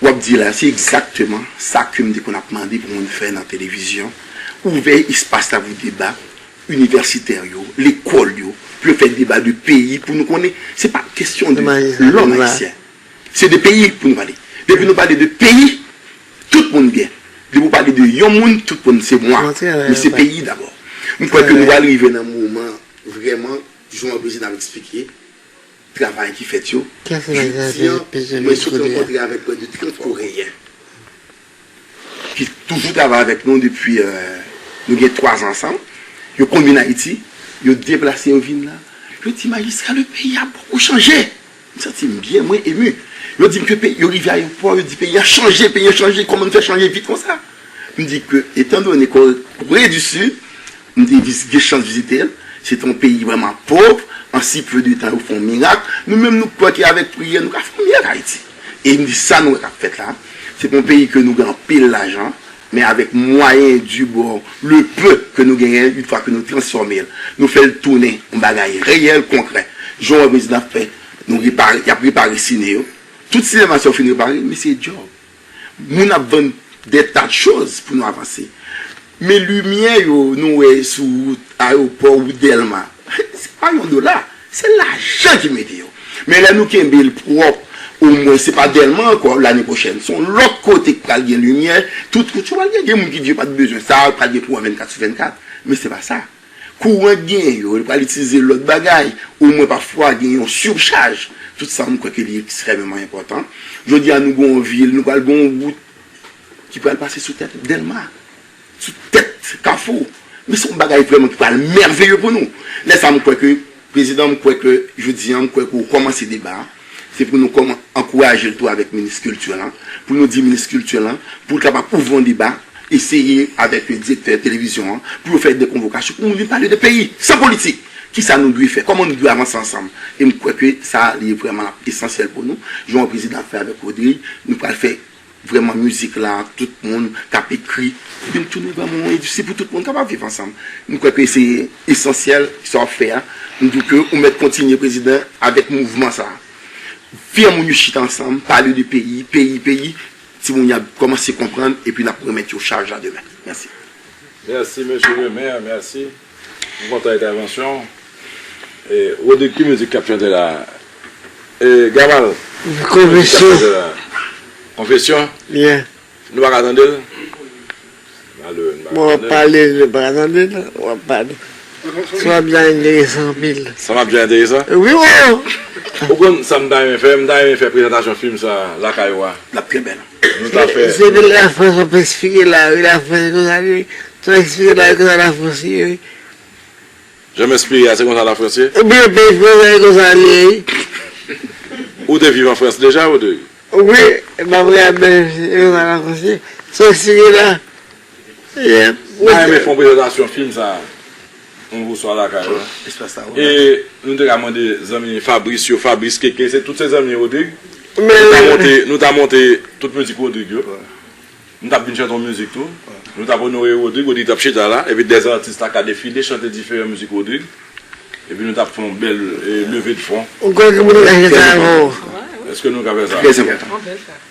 w ap di la, se egzakteman sa ke m te konn ap mande pou moun fè nan televizyon. Ouvè espas la pou deba inivèsitè yo, lekòl yo, pou yo fè deba de peyi, pou nou konnen, se pa kesyon de lòm ayisyen. Se de peyi pou nou pale. Depi nou pale de peyi, tout moun byen. Depi w pale de yon moun, tout moun se mwa. Men se peyi dabò. M kwè ke nou pral rive nan moman vrèman, jan prezidan ap eksplike, travay ki fèt yo. Jodi a, mwen sot rankontre avèk prè de trant Koreyen ki toujou travay avèk nou depi, euh, nou gen twa zan ansanm. Yo konn vin Ayiti, yo deplase, yo vin la. Yo di, "Majistra, le peyi a bokou chanje." M santi m byen, mwen emu. Yo di m ke peyi, yo rive ayewopò, yo di, "Peyi a chanje, peyi a chanje, kòman n fè chanje vit konsa?" M di ke, etandone Kore di Sid, m te vis-, gen chans vizite l, se te yon peyi vrèman pòv, an si peu de tan, yo fè yon mirak. Nou menm, nou kwè ke avèk priyè, nou ka fè yon mirak Ayiti. E m di sa nou wè k ap fèt la, se pa yon peyi ke nou gen anpil lajan, men avèk mwayen di bò, le peu ke nou genyen, yon fwa ke nou transfòme l, nou fè l tounen yon bagay reyèl, konkrè. Jan w wè prezidan ap fè, nou repare, y ap repare sine yo. Tout sinema sa yo fin repare, men se djòb. Moun ap vann de ta de choz pou nou avanse. Men limyè yo nou wè sou wout ayewopò, wout Dèlma, se pa yon dola, se lajan ki mete yo. Men lè nou kenbe l pwòp, omwen se pa Dèlma ankò, lane pwochèn se yon lòt kote k pral gen limyè, tout kote yo pral gen, gen moun ki di yo pa t bezwen sa, pral gen kouran vennkat sou vennkat. Men se pa sa. Kouran k genyen yo, yo pral itilize lòt bagay, omwen pafwa gen yon sichaj. Tout sa, m kwè ke li ekstrèmeman enpòtan. Jodi a, nou gen yon vil, nou pral gen yon wout ki pral pase sou tèt Dèlma, sou tèt Kafou. Men se yon bagay vrèman ki pral mèveye pou nou. Lè sa, m kwè ke, prezidan, m kwè ke, jodi a, m kwè ke w kòmanse deba a. Se pou nou kòman-, ankouraje l tou avèk minis kilti lan, pou nou di minis kilti lan, pou l kapab ouvri yon deba, eseye avèk direktè televizyon an, pou yo fè de konvokasyon, pou moun vin pale de peyi, san politik. Kisa nou dwe fè? Kòman nou dwe avanse ansanm? E m kwè ke sa, li vrèman esansyèl pou nou. Jan prezidan ap fè avèk Rodrigue, nou pral fè vrèman mizik la, tout moun k ap ekri, vin tounen vrèman yon endistri pou tout moun kapab viv ansanm. M kwè ke se esansyèl sa w ap fè a. M di w ke ou mèt kontinye, prezidan, avèk mouvman sa a. Fè moun yo chita ansanm, pale de peyi, peyi, peyi. Timoun yo ap kòmanse konprann, epi n ap remèt yo chaj la demen. Mèsi. Mèsi, mesye le mè, mèsi. M kontan entèvansyon w. E, Rodrigue, ki mizik k ap chante la? E, Gamal, ki mizik k ap Konfesyon. chante la? Konfesyon? Yeah. Nou pa ka tande l? Malere, nou pa Bon, w ka ap tande l. pale, nou pa ka tande, non? W ap pale. Sa w ap di a enteresan anpil. Sa m ap di a enteresan? Wi, wi. Ou konn sa m ta renmen fè? M ta renmen fè prezantasyon fim sa lakay ou a. L ap trè bèl. Nou ta fè. Se de Lafrans w ap eksplike la, wi, Lafrans konsa li ye. Sa w eksplike la, konsa Lafrans li ye, wi. Jan m eksplike a, se konsa Lafrans ye? Ebyen, peyi Frans la, e konsa li ye, wi. Ou te viv an Frans deja, Rodrigue? Wi, e pa vre, a bèl, e konsa Lafrans ye. Sa w eksplike la, yeah. M ta renmen fè yon prezantasyon fim sa. Yon jou swa lakay ou. Espas la. E nou te ka mande zanmi Fabrice yo, Fabrice Keke, se tout se zanmi Rodrigue. Nou ta monte, nou ta monte tout mizik Rodrigue yo. Nou t ap vin chante yon mizik tou. Nou t ap onore Rodrigue, Rodrigue t ap chita la, epi dèzatis la ka defile, chante diferan mizik Rodrigue. Epi nou t ap fè yon bèl e, leve de fon. Ou kwè ke moun ka chita avè w? Èske nou ka fè sa? Trè enpòtan.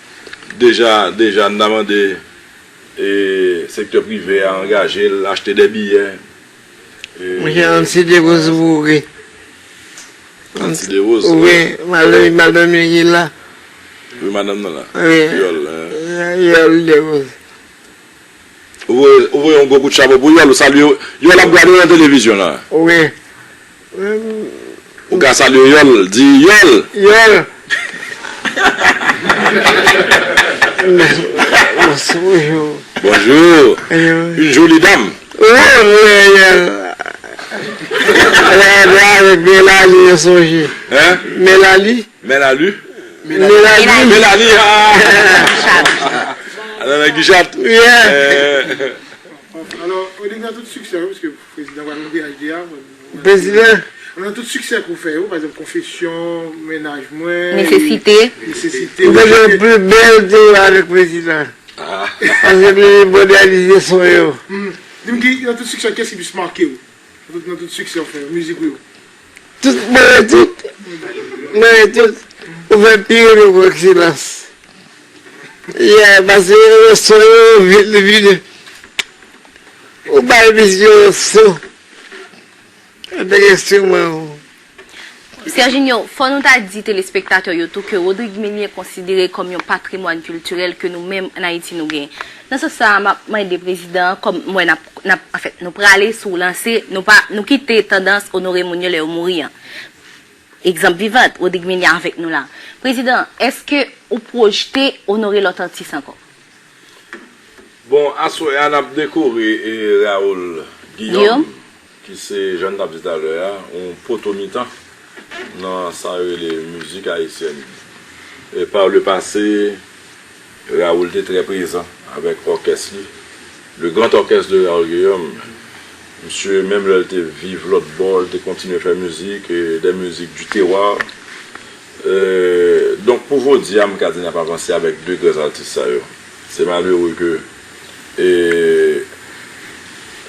Deja, deja, n ta mande e, sektè prive a angaje l, achte de biyè. E, Monchè, Ansi Dewoz boure. Ansi Dewoz, Wi, madanm, madanm li ki la. Wi, madanm nan la. Wi. Yòl, hein. Yòl Dewoz. Ou voye, ou voye yon gwo kout chapo pou Yòl, ou salye Yòl ap gade nan televizyon la. Wi. Ou ka salye Yòl, di Yòl. Yòl. Bonjou. Bonjou. Une jolie dame. Wi, wi, Yòl. Avèk Melali, yo sonje. Hein? Melali. Melali. Melali. Melali, ah! Alò, nan Guichat. Yeah. Euh, Alò, Rodrigue, nan tout siksè, wi, paske prezidan pral nan V H D a. Prezidan. Nan tout siksè ke w fè yo, pa egzanp, Konfesyon, Mennaj mwen, Nesesite. Nesesite. Mwen te gen pli bèl te yo avèk prezidan. Paske li modènize son yo. Di m ki, nan tout siksè, kiyès ki plis make w? Nan tout, nan tout siksè w fè, mizik ou yo. Tout, mwen tout. Mwen tout. Ou fè pi renmen pou ekselans. Yeah, paske yo son yo vit li vini. Ou bay misye yon son. Avèk enstriman ou. Serginho, fò nou ta di telespektatè yo tou ke Rodrigue Milien konsidere kòm yon patrimwàn kiltirèl ke nou menm an Ayiti nou genyen. Nan sans sa a, m ap mande prezidan an, kòm m wè n ap, n ap, anfèt, nou prale sou lanse, nou pa, nou kite tandans onore moun yo lè yo mouri an. Egzanp vivan, Rodrigue Milien avèk nou la. Prezidan, èske ou pwojte onore lòt atis ankò? Bon, aswè a n ap dekore e, Raoul Guillaume, ki se, jan n t ap di talè a, yon poto mitan nan sa yo rele mizik ayisyèn. E par le passé, Raoul te trè prezan avèk òkès li, le grand orchestre de Raoul Guillaume. Misye, menm lè l te viv lòt bò, l te kontinye fè mizik, e, des musiques du terroir. Euh, donk, pou jodi a, m ka di n ap avanse avèk de gran atis sa yo. Se malere ke, e,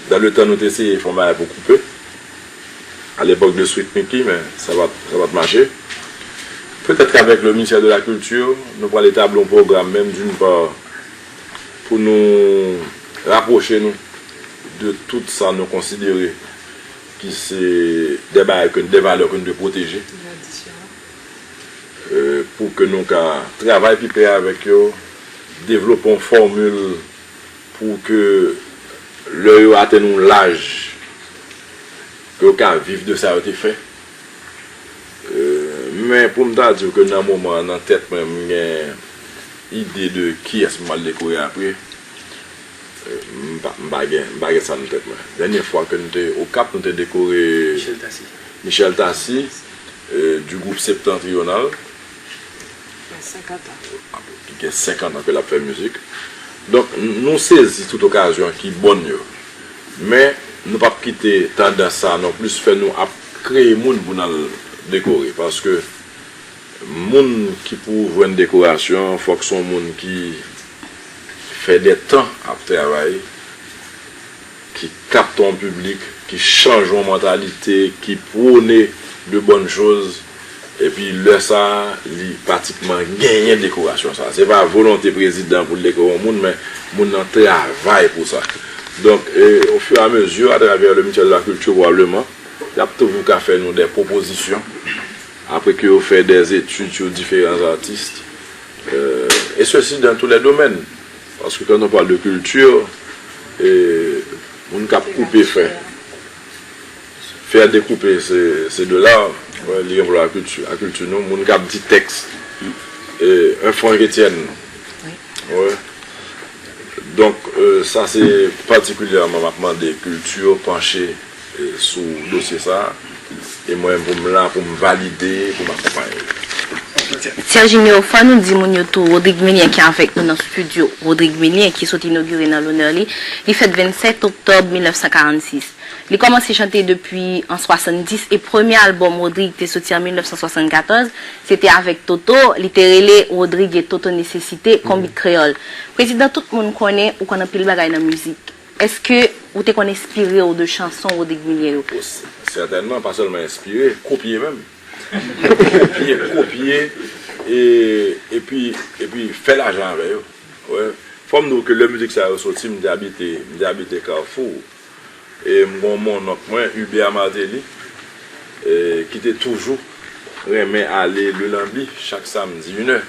dans le temps, nou te eseye fè yon bagay pou koupe, à l'époque de Sweet Micky, men sa pa t, sa pa t mache. Petèt k'avèk le ministère de la Culture, nou pral etabli yon pwogram menm, d'une part, pou nou rapwoche nou de tout sa nou konsidere ki se de bagay ke, de valè ke nou dwe pwoteje. Euh, pou ke nou ka travay pi prè avèk yo, devlope yon fòmil pou ke lè yo atenn yon laj, ke yo ka viv de sa yo te fè. Euh, men pou m ta di w ke nan moman an, nan tèt mwen, m gen ide de kiyès m pral dekore apre. Euh, m pa, m pa gen, m pa gen sa nan tèt mwen. Dènye fwa ke nou te Okap, nou te dekore Michel Tassy, euh, du groupe Septentrional. Ki gen senkant an ke l ap fè mizik. Donk, n-, nou sezi tout okazyon ki bòn yo. Men, nou p ap kite tandans sa a non plis fè nou ap kreye moun pou n al dekore. Paske moun ki pou jwenn dekorasyon, fòk se yon moun ki fè de tan ap travay, ki kapte yon piblik, ki chanje yon mantalite, ki pwone de bòn choz. Epi lè sa a, li pratikman genyen dekorasyon sa a. Se pa volonte prezidan pou l dekore yon moun, men moun nan travay pou sa. Donk, e, ofiramezi, atravè le Mutuelle de la Culture, pwobableman, y ap toujou ka fè nou de pwopozisyon, apre ke yo fè des études sur différents artistes, euh, et ceci dans tous les domaines. Paske quand on parle de culture, e, moun k ap koupe fè, fè dekoupe, se, se de l'art, wè, li gen pou lakilti, akilti nou, moun k ap di tèks, e, un Franck Etienne, wè. Donk, e, sa se patikilyèman m ap mande kilti panche, e, sou dosye sa a. E mwen menm pou m la, pou m valide, pou m akonpaye. Serginho, fò nou di moun yo tou, Rodrigue Milien ki avèk nou nan estidyo, Rodrigue Milien ki sot inogire nan lonè li, li fèt vennsèt oktòb mil nèf san karannsis. Li kòmanse chante depi an swasanndis e premye albòm Rodrigue te soti an mil nèf san swasannkatòz, se te avèk Toto, li te rele Rodrigue et Toto Nécessité, Konbit Kreyòl. Prezidan, tout moun konnen ou konn anpil bagay nan mizik. Èske ou te konn enspire w de chanson Rodrigue Milien yo? Sètènman, pa sèlman enspire, kopye menm. Kopye, kopye, e, epi, epi fè lajan avè yo. Wè. Fò m di w ke lè mizik sa yo soti, m te abite, m te abite Kafou. E m gon monnonk mwen, Hubert Martelly, e, ki te toujou renmen ale Lelanbi chak samdi inè.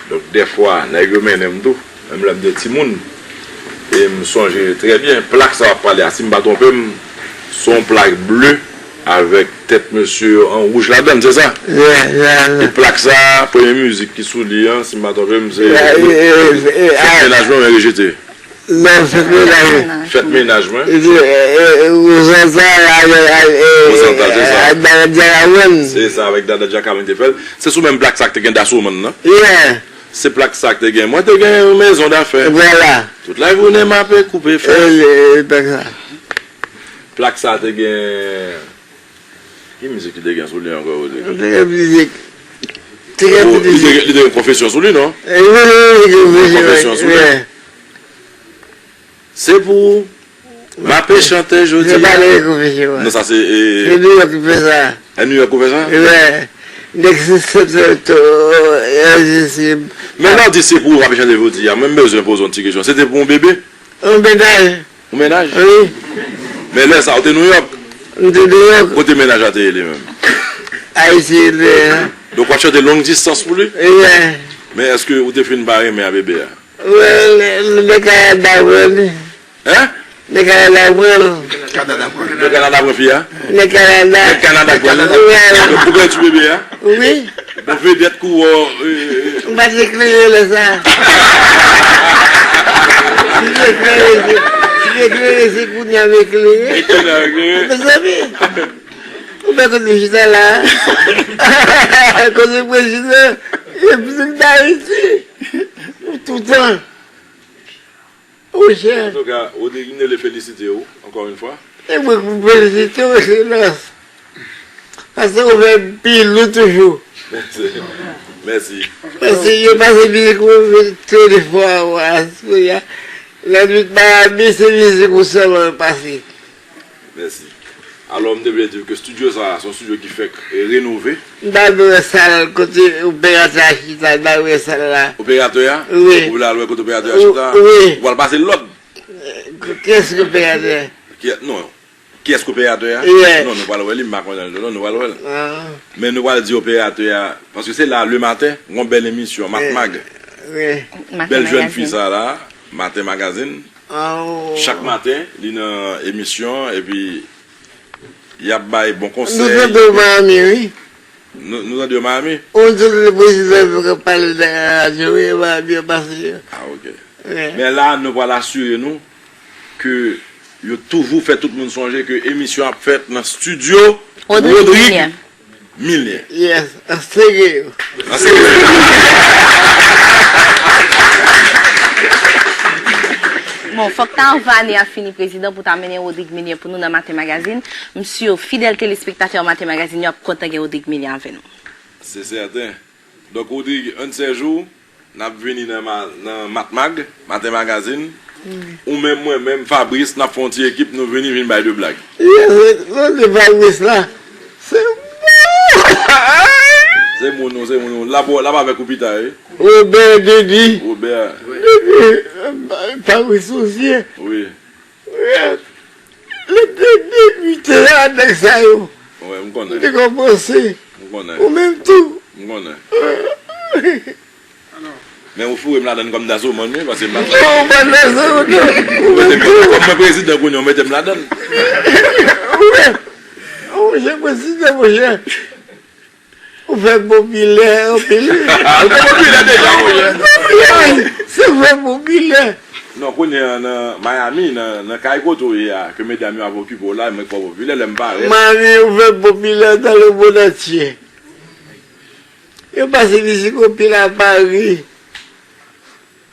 Donk, dèfwa, nèg yo mennen m tou, menm lè m te timoun. E m sonje trè byen, plak sa w ap pale a, si m pa twonpe m, se yon plak ble avèk tèt mesye yo an wouj ladan l, se sa? E plak sa a, premye mizik ki sou li an, si m pa twonpe m, se Fèt mennaj mwen, mwen rejete. Nan fèt mennaj mwen. Fèt mennaj mwen. Epi, e, e, Wozanta avèk, e, e, Wozanta, se sa. Avèk Dada Djakawen. Se sa, avèk Dada Djakawen te fè l. Se sou menm plak sa k te gen Das Woman nan. Yeah. Se plak sa k te gen. Mwen te gen yon maison d'affaires. Vwala. Tout lajounen m ape koupe fè. E, e, e, plak sa. Plak sa te gen. Ki mizik ki te gen sou li ankò, Rodrigue? Te gen mizik. Te gen mizik. Li te gen konfesyon sou li, non? Wi, wi, wi, konfesyon sou li. Se pou ou m ape chante jodi a. Non, sa se, e, se New York ki fè sa. E New York ou fè sa? Wi. Nèg se, se, se, to, e, se, se. Men lè w di se pou ou m ape chante jodi a, mwen m bezwen poze yon ti kesyon. Se te pou yon bebe? Yon mennaj. Yon mennaj? Wi. Men lè sa a, ou te Nouyòk? M te Nouyòk. Kote mennaj la te ye li menm? Ayiti, li te ye. Donk, w ap chante long distans pou li? Wi. Men èske ou te fin pa renmen a bebe a? Wi, nèg Kanada pran li. Hein? Nèg Kanada pran l. Nèg Kanada pran fi a? Nèg Kanada. Nèg Kanada pran li. Wi. Donk, ou pèdi bebe a? Wi. Bon, vedèt kou wè. M pa t eklere lè sa a. Si m eklere, se, si m eklere, se kounye a m eklere. Mezanmi, ou pa konn m chita la a. Kote prezidan, e pitit Dayiti. Toutan. Antouka, Rodrigue, m te vle felisite w, encore une fois. E mwen ki felisite w, Ekselans. Paske ou fè pi lou toujou. Mèsi. Mèsi. Paske yo pase mizik ou, tele fwa ou a, aswè a. Lannwit Miami, se mizik ou sèlman yo pase. Mèsi. Alò, m te vle di w ke estidyo sa a, se yon estidyo ki fèk, e, renove. M ta vle wè sal kote operatè a chita, m ta vle wè sal la. Operatè a? Wi. Ou vle al wè kote operatè a chita? Wi. Ou pral pase lòd? Kiyès ki operatè a? Kiyès, non. Kiyès ki operatè a? Non, nou pral wè li, m pa konnen l, non, nou pral wè l. Men nou pral di operatè a, paske se la, lematen, gon bèl emisyon, Matmag. Bèl jèn fi sa la, Maten Magazine. Chak maten, li nan emisyon, epi y ap bay bon konsèy. Nou tande yo Miami, wi. Nou, nou tande yo Miami? Ou di le prezidan yo ka pale nan radyo, wi, Miami yo pase yo. Ah, ok. Men la, nou pral asire nou ke yo toujou fè tout moun sonje ke emisyon ap fèt nan estidyo Rodrigue Milien. Yes, an serye. An serye. Bon, fòk ta anvan ane a fini, prezidan, pou ta mennen Rodrigue Milien pou nou nan Maten Magazine. M si fidèl telespektatè Maten Magazine yo ap kontan gen Rodrigue Milien avè nou. Se sèten. Donk, Rodrigue, un de ces jours, n ap vini nan, nan Matmag, Maten Magazine. Ou menm, mwen menm, Fabrice, n ap fè yon ti ekip, nou vini, vin bay de blag. Yes, se, se Fabrice la. Se bon! Se moun ou, se moun ou. L ap, l ap avèk ou pita, wi. Wobè Deni. Wobè. Deni, Fabrice Soucier. Wi. Wi. Li te debite a nèg sa yo. Wi, m konnen. Li te kòmanse. M konnen. Ou menm tou. M konnen. Men ou foure m ladann kòm dasomann, wi, paske m pa... Non, ou pa dasomann, non. Ou menm tou. Kòm mwen prezidan kounye a, ou mete m ladann. Ou wè, ou monchè prezidan, monchè. Ou fè popilè anpil, wi. Ou te popilè deja, monchè. Wi, se fè popilè. Non, kounye a nan Miami, nan, nan kay kote w ye a, ke medam yo ap okipe w la, mwen kwè w popilè, lè m parèt. Miami, ou fè popilè dans le monde entier. Yo pase mizik anpil a Pari.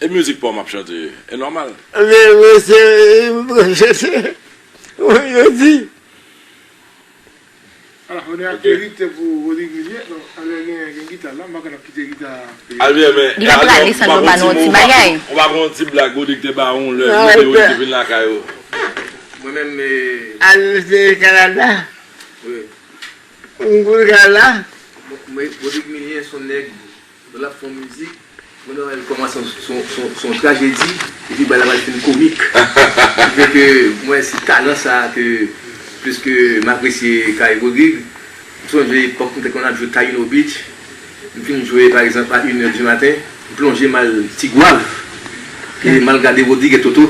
E mizik pa w m ap chante, e nòmal. Men, men, se, se, yo di. Ala, onè ak merit pou Rodrigue Milien. Donk, Albert gen, gen gita la, m pa konn ap kite gita. Albert, men, li pa prale san nou pa nou yon ti bagay. Ou pa gen yon ti blag Rodrigue te ba ou lè Rodrigue te vin lakay ou? Mwen menm, e, Albert Canada. Wi. Ou konn ka la? Mwen, Rodrigue Milien se yon nèg, lè l ap fè yon mizik, mwen wè l kòmanse se yon, se yon, se yon, se yon trajedi, epi bagay la pral fin komik. Ki fè ke mwen, se talan sa a ke, plis ke m apresye kay Rodrigue. M sonje epòk nou te konn ap jwe Taino Beach. M fin jwe, pa egzanp, a inè di maten, m plonje m al Tigwav. E m al gade Rodrigue e Toto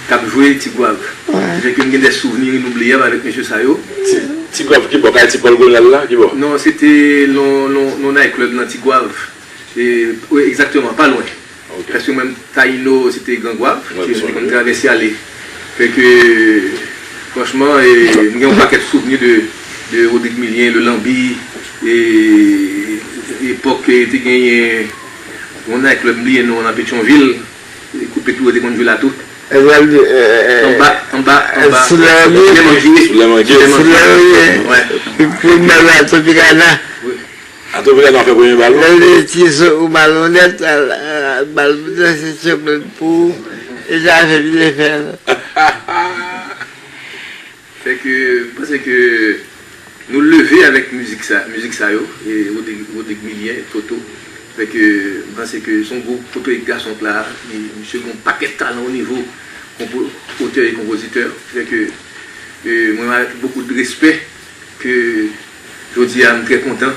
k ap jwe Tigwav. Ki fè ke m gen de souvni inoubliyab avèk mesye sa yo. Ti, Tigwav ki bò? Kay Ti Pòl Gonal la, ki bò? Non, se te nan, nan, nan night club nan Tigwav. E, wi, egzakteman, pa lwen. Ok. Paske mwen, Taino, se te Gran Gwav, ke nou te konn travèse ale. Fè ke, franchman, e, m gen yon pakèt souvni de, de Rodrigue Milien, Le Lambi, e, epòk, e, te genyen yon night club, m bliye non an, nan Petyonvil, e, Kout Petwo te konn jwe la tou. Anba, anba, anba. Sou Lè Manje. Sou Lè Manje. Sou Lè Manje. Sou Lè Manje. Wi. Pou n ba la Tropicana. Wi. Atò, Vilèna fè premye bal ou? Lè l te tire sou ou, bal onèt, al, al, bal onèt, se chanpyòn pou ou. E sa fè li te fè l. Fè ke, m panse ke nou leve avèk mizik sa, mizik sa yo, e Rodrigue, Rodrigue Milien, Toto. Fè ke, m panse ke se yon gwoup Toto e gason la, e misye gen yon pakèt talan o nivo konpo-, otè e konpozitè. Fè ke, e, mwen, avèk bokou de respè, ke jodi a, m trè kontan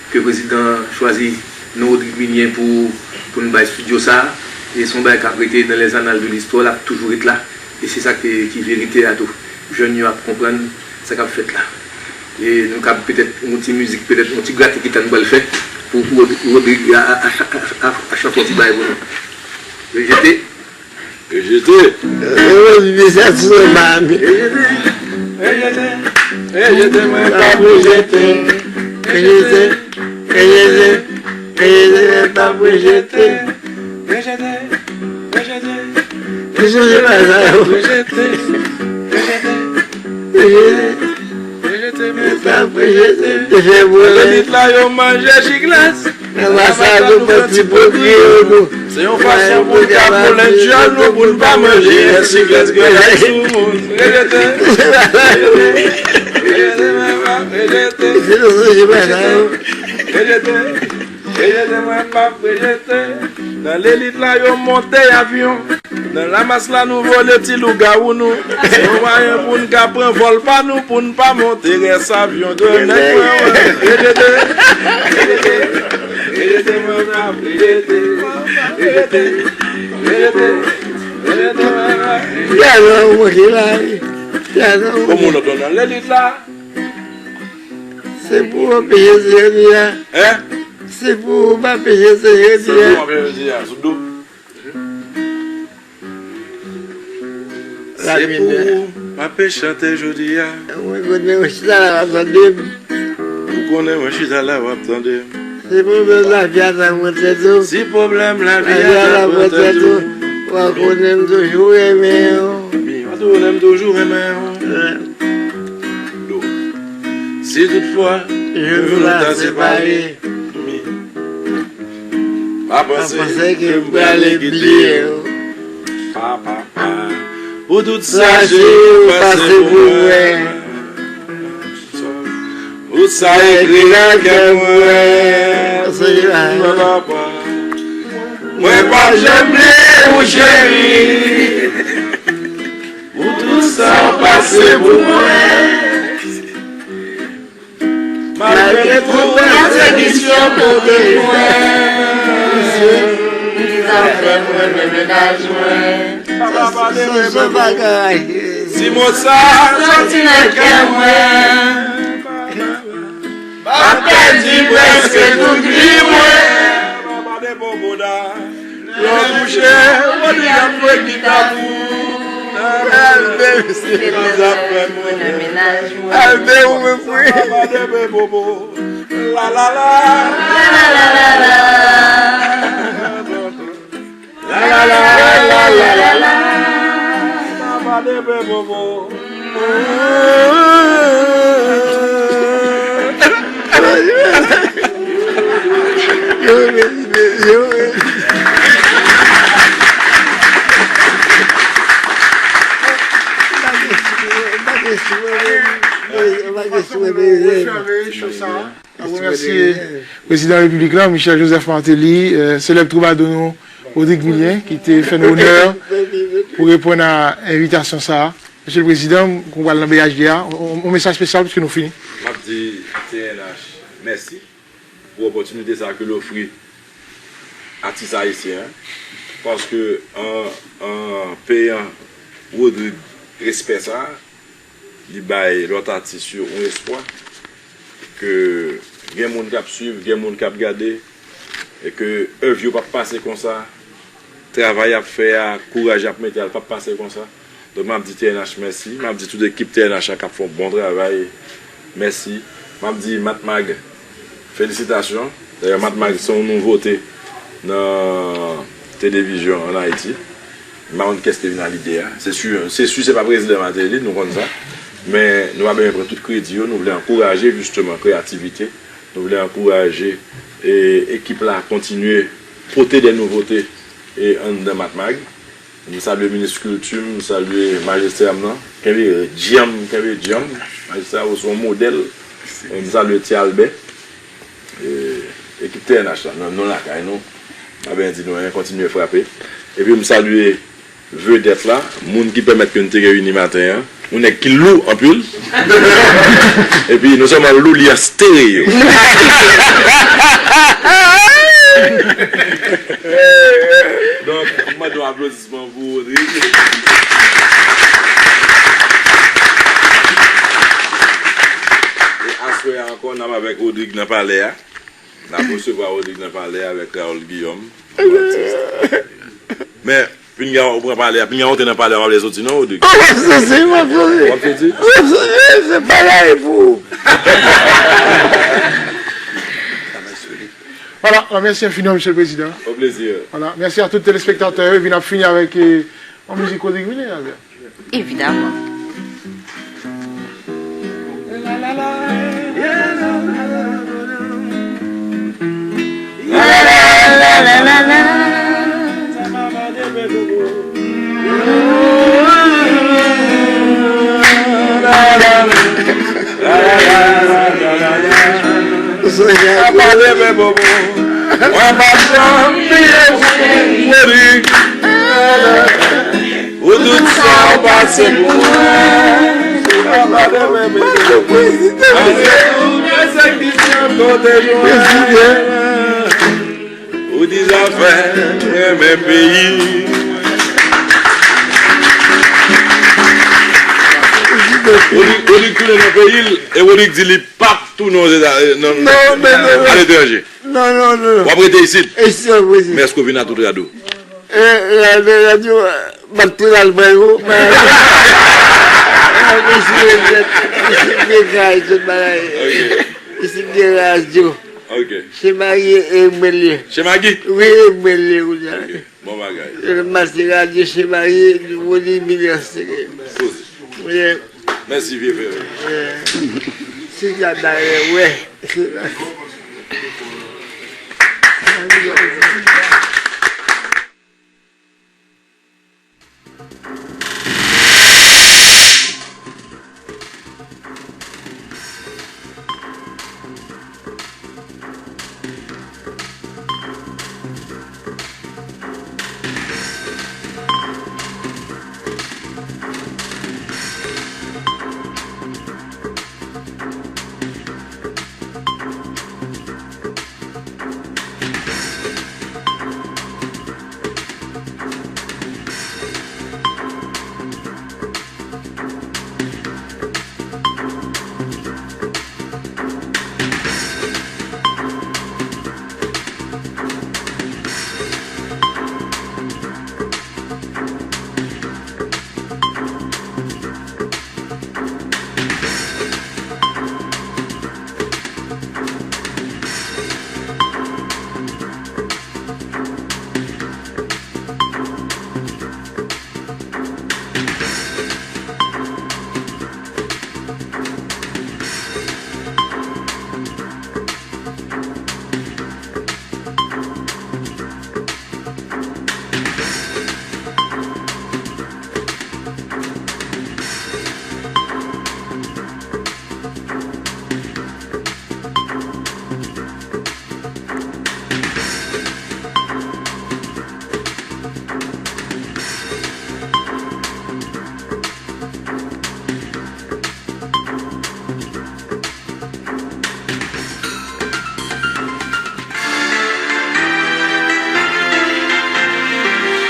ke prezidan chwazi non Rodrigue Milien pou, pou n bay estidyo sa a. E se yon bagay k ap rete dans les annales de l'histoire, l ap toujou ret la. E se sa ki, ki verite a tou. Jèn yo ap konprann sa k ap fèt la. E nou kab petèt yon ti mizik, petèt yon ti grate gita nou pral fè pou, pou Rodrigue a, a, a, a, a, a chante yon ti bagay pou nou. Rejete. Rejete. Rejete. Rejete. Rejete. Rejete, mwen p ap rejete. Rejete. Rejete. Rejete, mwen p ap rejete. Rejete. Rejete. Rejete, mwen p ap rejete. Rejete. Rejete, mwen p ap rejete. Te fè mwen. Lelit la yo manje chiklas. Nan mas la nou pran ti pwodui yo nou. Se yon fason pou n ka plen dyòl nou, pou n pa manje rès chiklas grenn ak soumoun. Rejete. Rejete, mwen p ap rejete. Se nou sonje pa sa yo. Rejete. Rejete, mwen p ap rejete. Nan lelit la yo monte avyon. Nan lamas la nou vole ti lougawou nou. Se yon mwayen pou n ka pran vòl pa nou, pou n pa monte rès avyon de nèg mwen wè. Rejete. Rejete, mwen p ap rejete. Rejete. Rejete. Rejete, mwen p ap rejete. Pyano ou manke la, wi. Pyano ou manke. Kòman w lòt nan lelit la? Se pou w anpeche se jodi a. Hein? Se pou w pa peche se jodi a. Se pou w pa peche se jodi a. Sou do. Se pou ou m ape chante jodi a. Mwen konnen w chita la w ap tande m. Ou konnen mwen chita la w ap tande m. Si pwoblèm lavi a ta pran tèt ou. Si pwoblèm lavi a ta pran tèt ou. W a konnen m toujou renmen w. Wi, w a konnen m toujou renmen w. Do. Si toutfwa nou ta separe. Pa panse ke m prale kite w. Pa, pa, pa. Pou tout sa ke w pase pou mwen. Ou sa ekri nan kè mwen. Mwen p ap janm bliye w, cheri. Pou tout sa w pase pou mwen. Malgre tout pèsekisyon kote mwen, ti zafè mwen, men mennaj mwen. Sa se bagay. Ti mo sa soti nan kè mwen. M ap pèdi prèske tout vi mwen. Lè w kouche, Rodrig ap jwe gita pou ou. Èvè, mesye, zafè mwen. Èvè, ou menm, wi. La, la, la. La, la, la, la, la, la. La, la, la, la, la, la, la. Mwen remèsye prezidan repiblik la, Michel Joseph Martelly, euh, selèb twoubadou nou, Rodrig Milien, ki te fè n onè pou reponn a envitasyon sa a. Mesye le prezidan, kon pral nan B H D a, yon, yon mesaj espesyal, piske nou fini. M ap di T N H mèsi pou opòtinite sa a ke l ofri atis ayisyen an, paske an, an peyan Rodrig respè sa a, li bay lòt atis yo yon espwa ke gen moun k ap swiv, gen moun k ap gade, e ke èv yo p ap pase konsa, travay y ap fè a, kouraj y ap mete a, l p ap pase konsa. Donk, m ap di T N H mèsi. M ap di tout ekip T N H la k ap fè yon bon travay, mèsi. M ap di Matmag, felisitasyon. Dayè, Matmag se yon nouvote nan televizyon ann Ayiti. M pa konn kiyès te vin a lide a. Se si, se si se pa prezidan Martelly, nou konn sa. Men nou pa bezwen pran tout kredi yo. Nou vle ankouraje, jisteman, kreyativite. Nou vle ankouraje, e, ekip la kontinye pote de nouvote, e, anndan Matmag. M salye minis kilti, m salye majistra m nan. Kenbe djanm, kenbe djanm. Majistra, ou se yon modèl. M salye Ti Albè. E, ekip T N H la, nan non lakay nou. Pa bezwen di nou anyen, kontinye frape. Epi m salye vedèt la, moun ki pèmèt ke n te reyini maten an. Yon nèg ki lou anpil. Epi, non sèlman l lou, li an stereo. Donk, m mande yon aplodisman pou Rodrig. E aswè a ankò, n ap avèk Rodrig nan palè a. N ap resevwa Rodrig nan palè avèk Raoul Guillaume, yon atis. Men, pinga ou pran palè a, pinga ou te nan palè a, w ap lè soti non, Rodrig? W ap soti, w ap soti. W ap soti? W ap soti, se palè a pou ou. Vwala, mèsi enfiniman, Mesye le Prezidan. Au plaisir. Vwala, mèsi a tout telespektatè yo, epi n ap fini avèk, eh, yon mizik Rodrig Milien, Albert. Evidaman. Mwen pa janm bliye w, Rodrig. Pou tout sa w pase pou mwen. Malgre tout pèsekisyon kote mwen. Ou di zafè mwen renmen peyi. Rodrig, Rodrig tounen nan peyi l, e Rodrig di li p ap tounen Ozetazini, nan, aletranje. Non, non, non, non. W ap rete isit. E si w rete isit. Men èske w vin a tout rad ou? E, rad, rad yo, m ap tou al bay ou, bay ou. Isit gen rad, tout bagay. Ok. Isit gen rad yo. Ok. Se Maggi e mwen li ye. Se Maggi? Wi, e mwen li ye, wi. Ok. Bon bagay. E, m pase rad yo, se Maggi, Rodrig Milien se. Poze. Wi. Mèsi, vye frè. Wi. Se sa bagay, wi.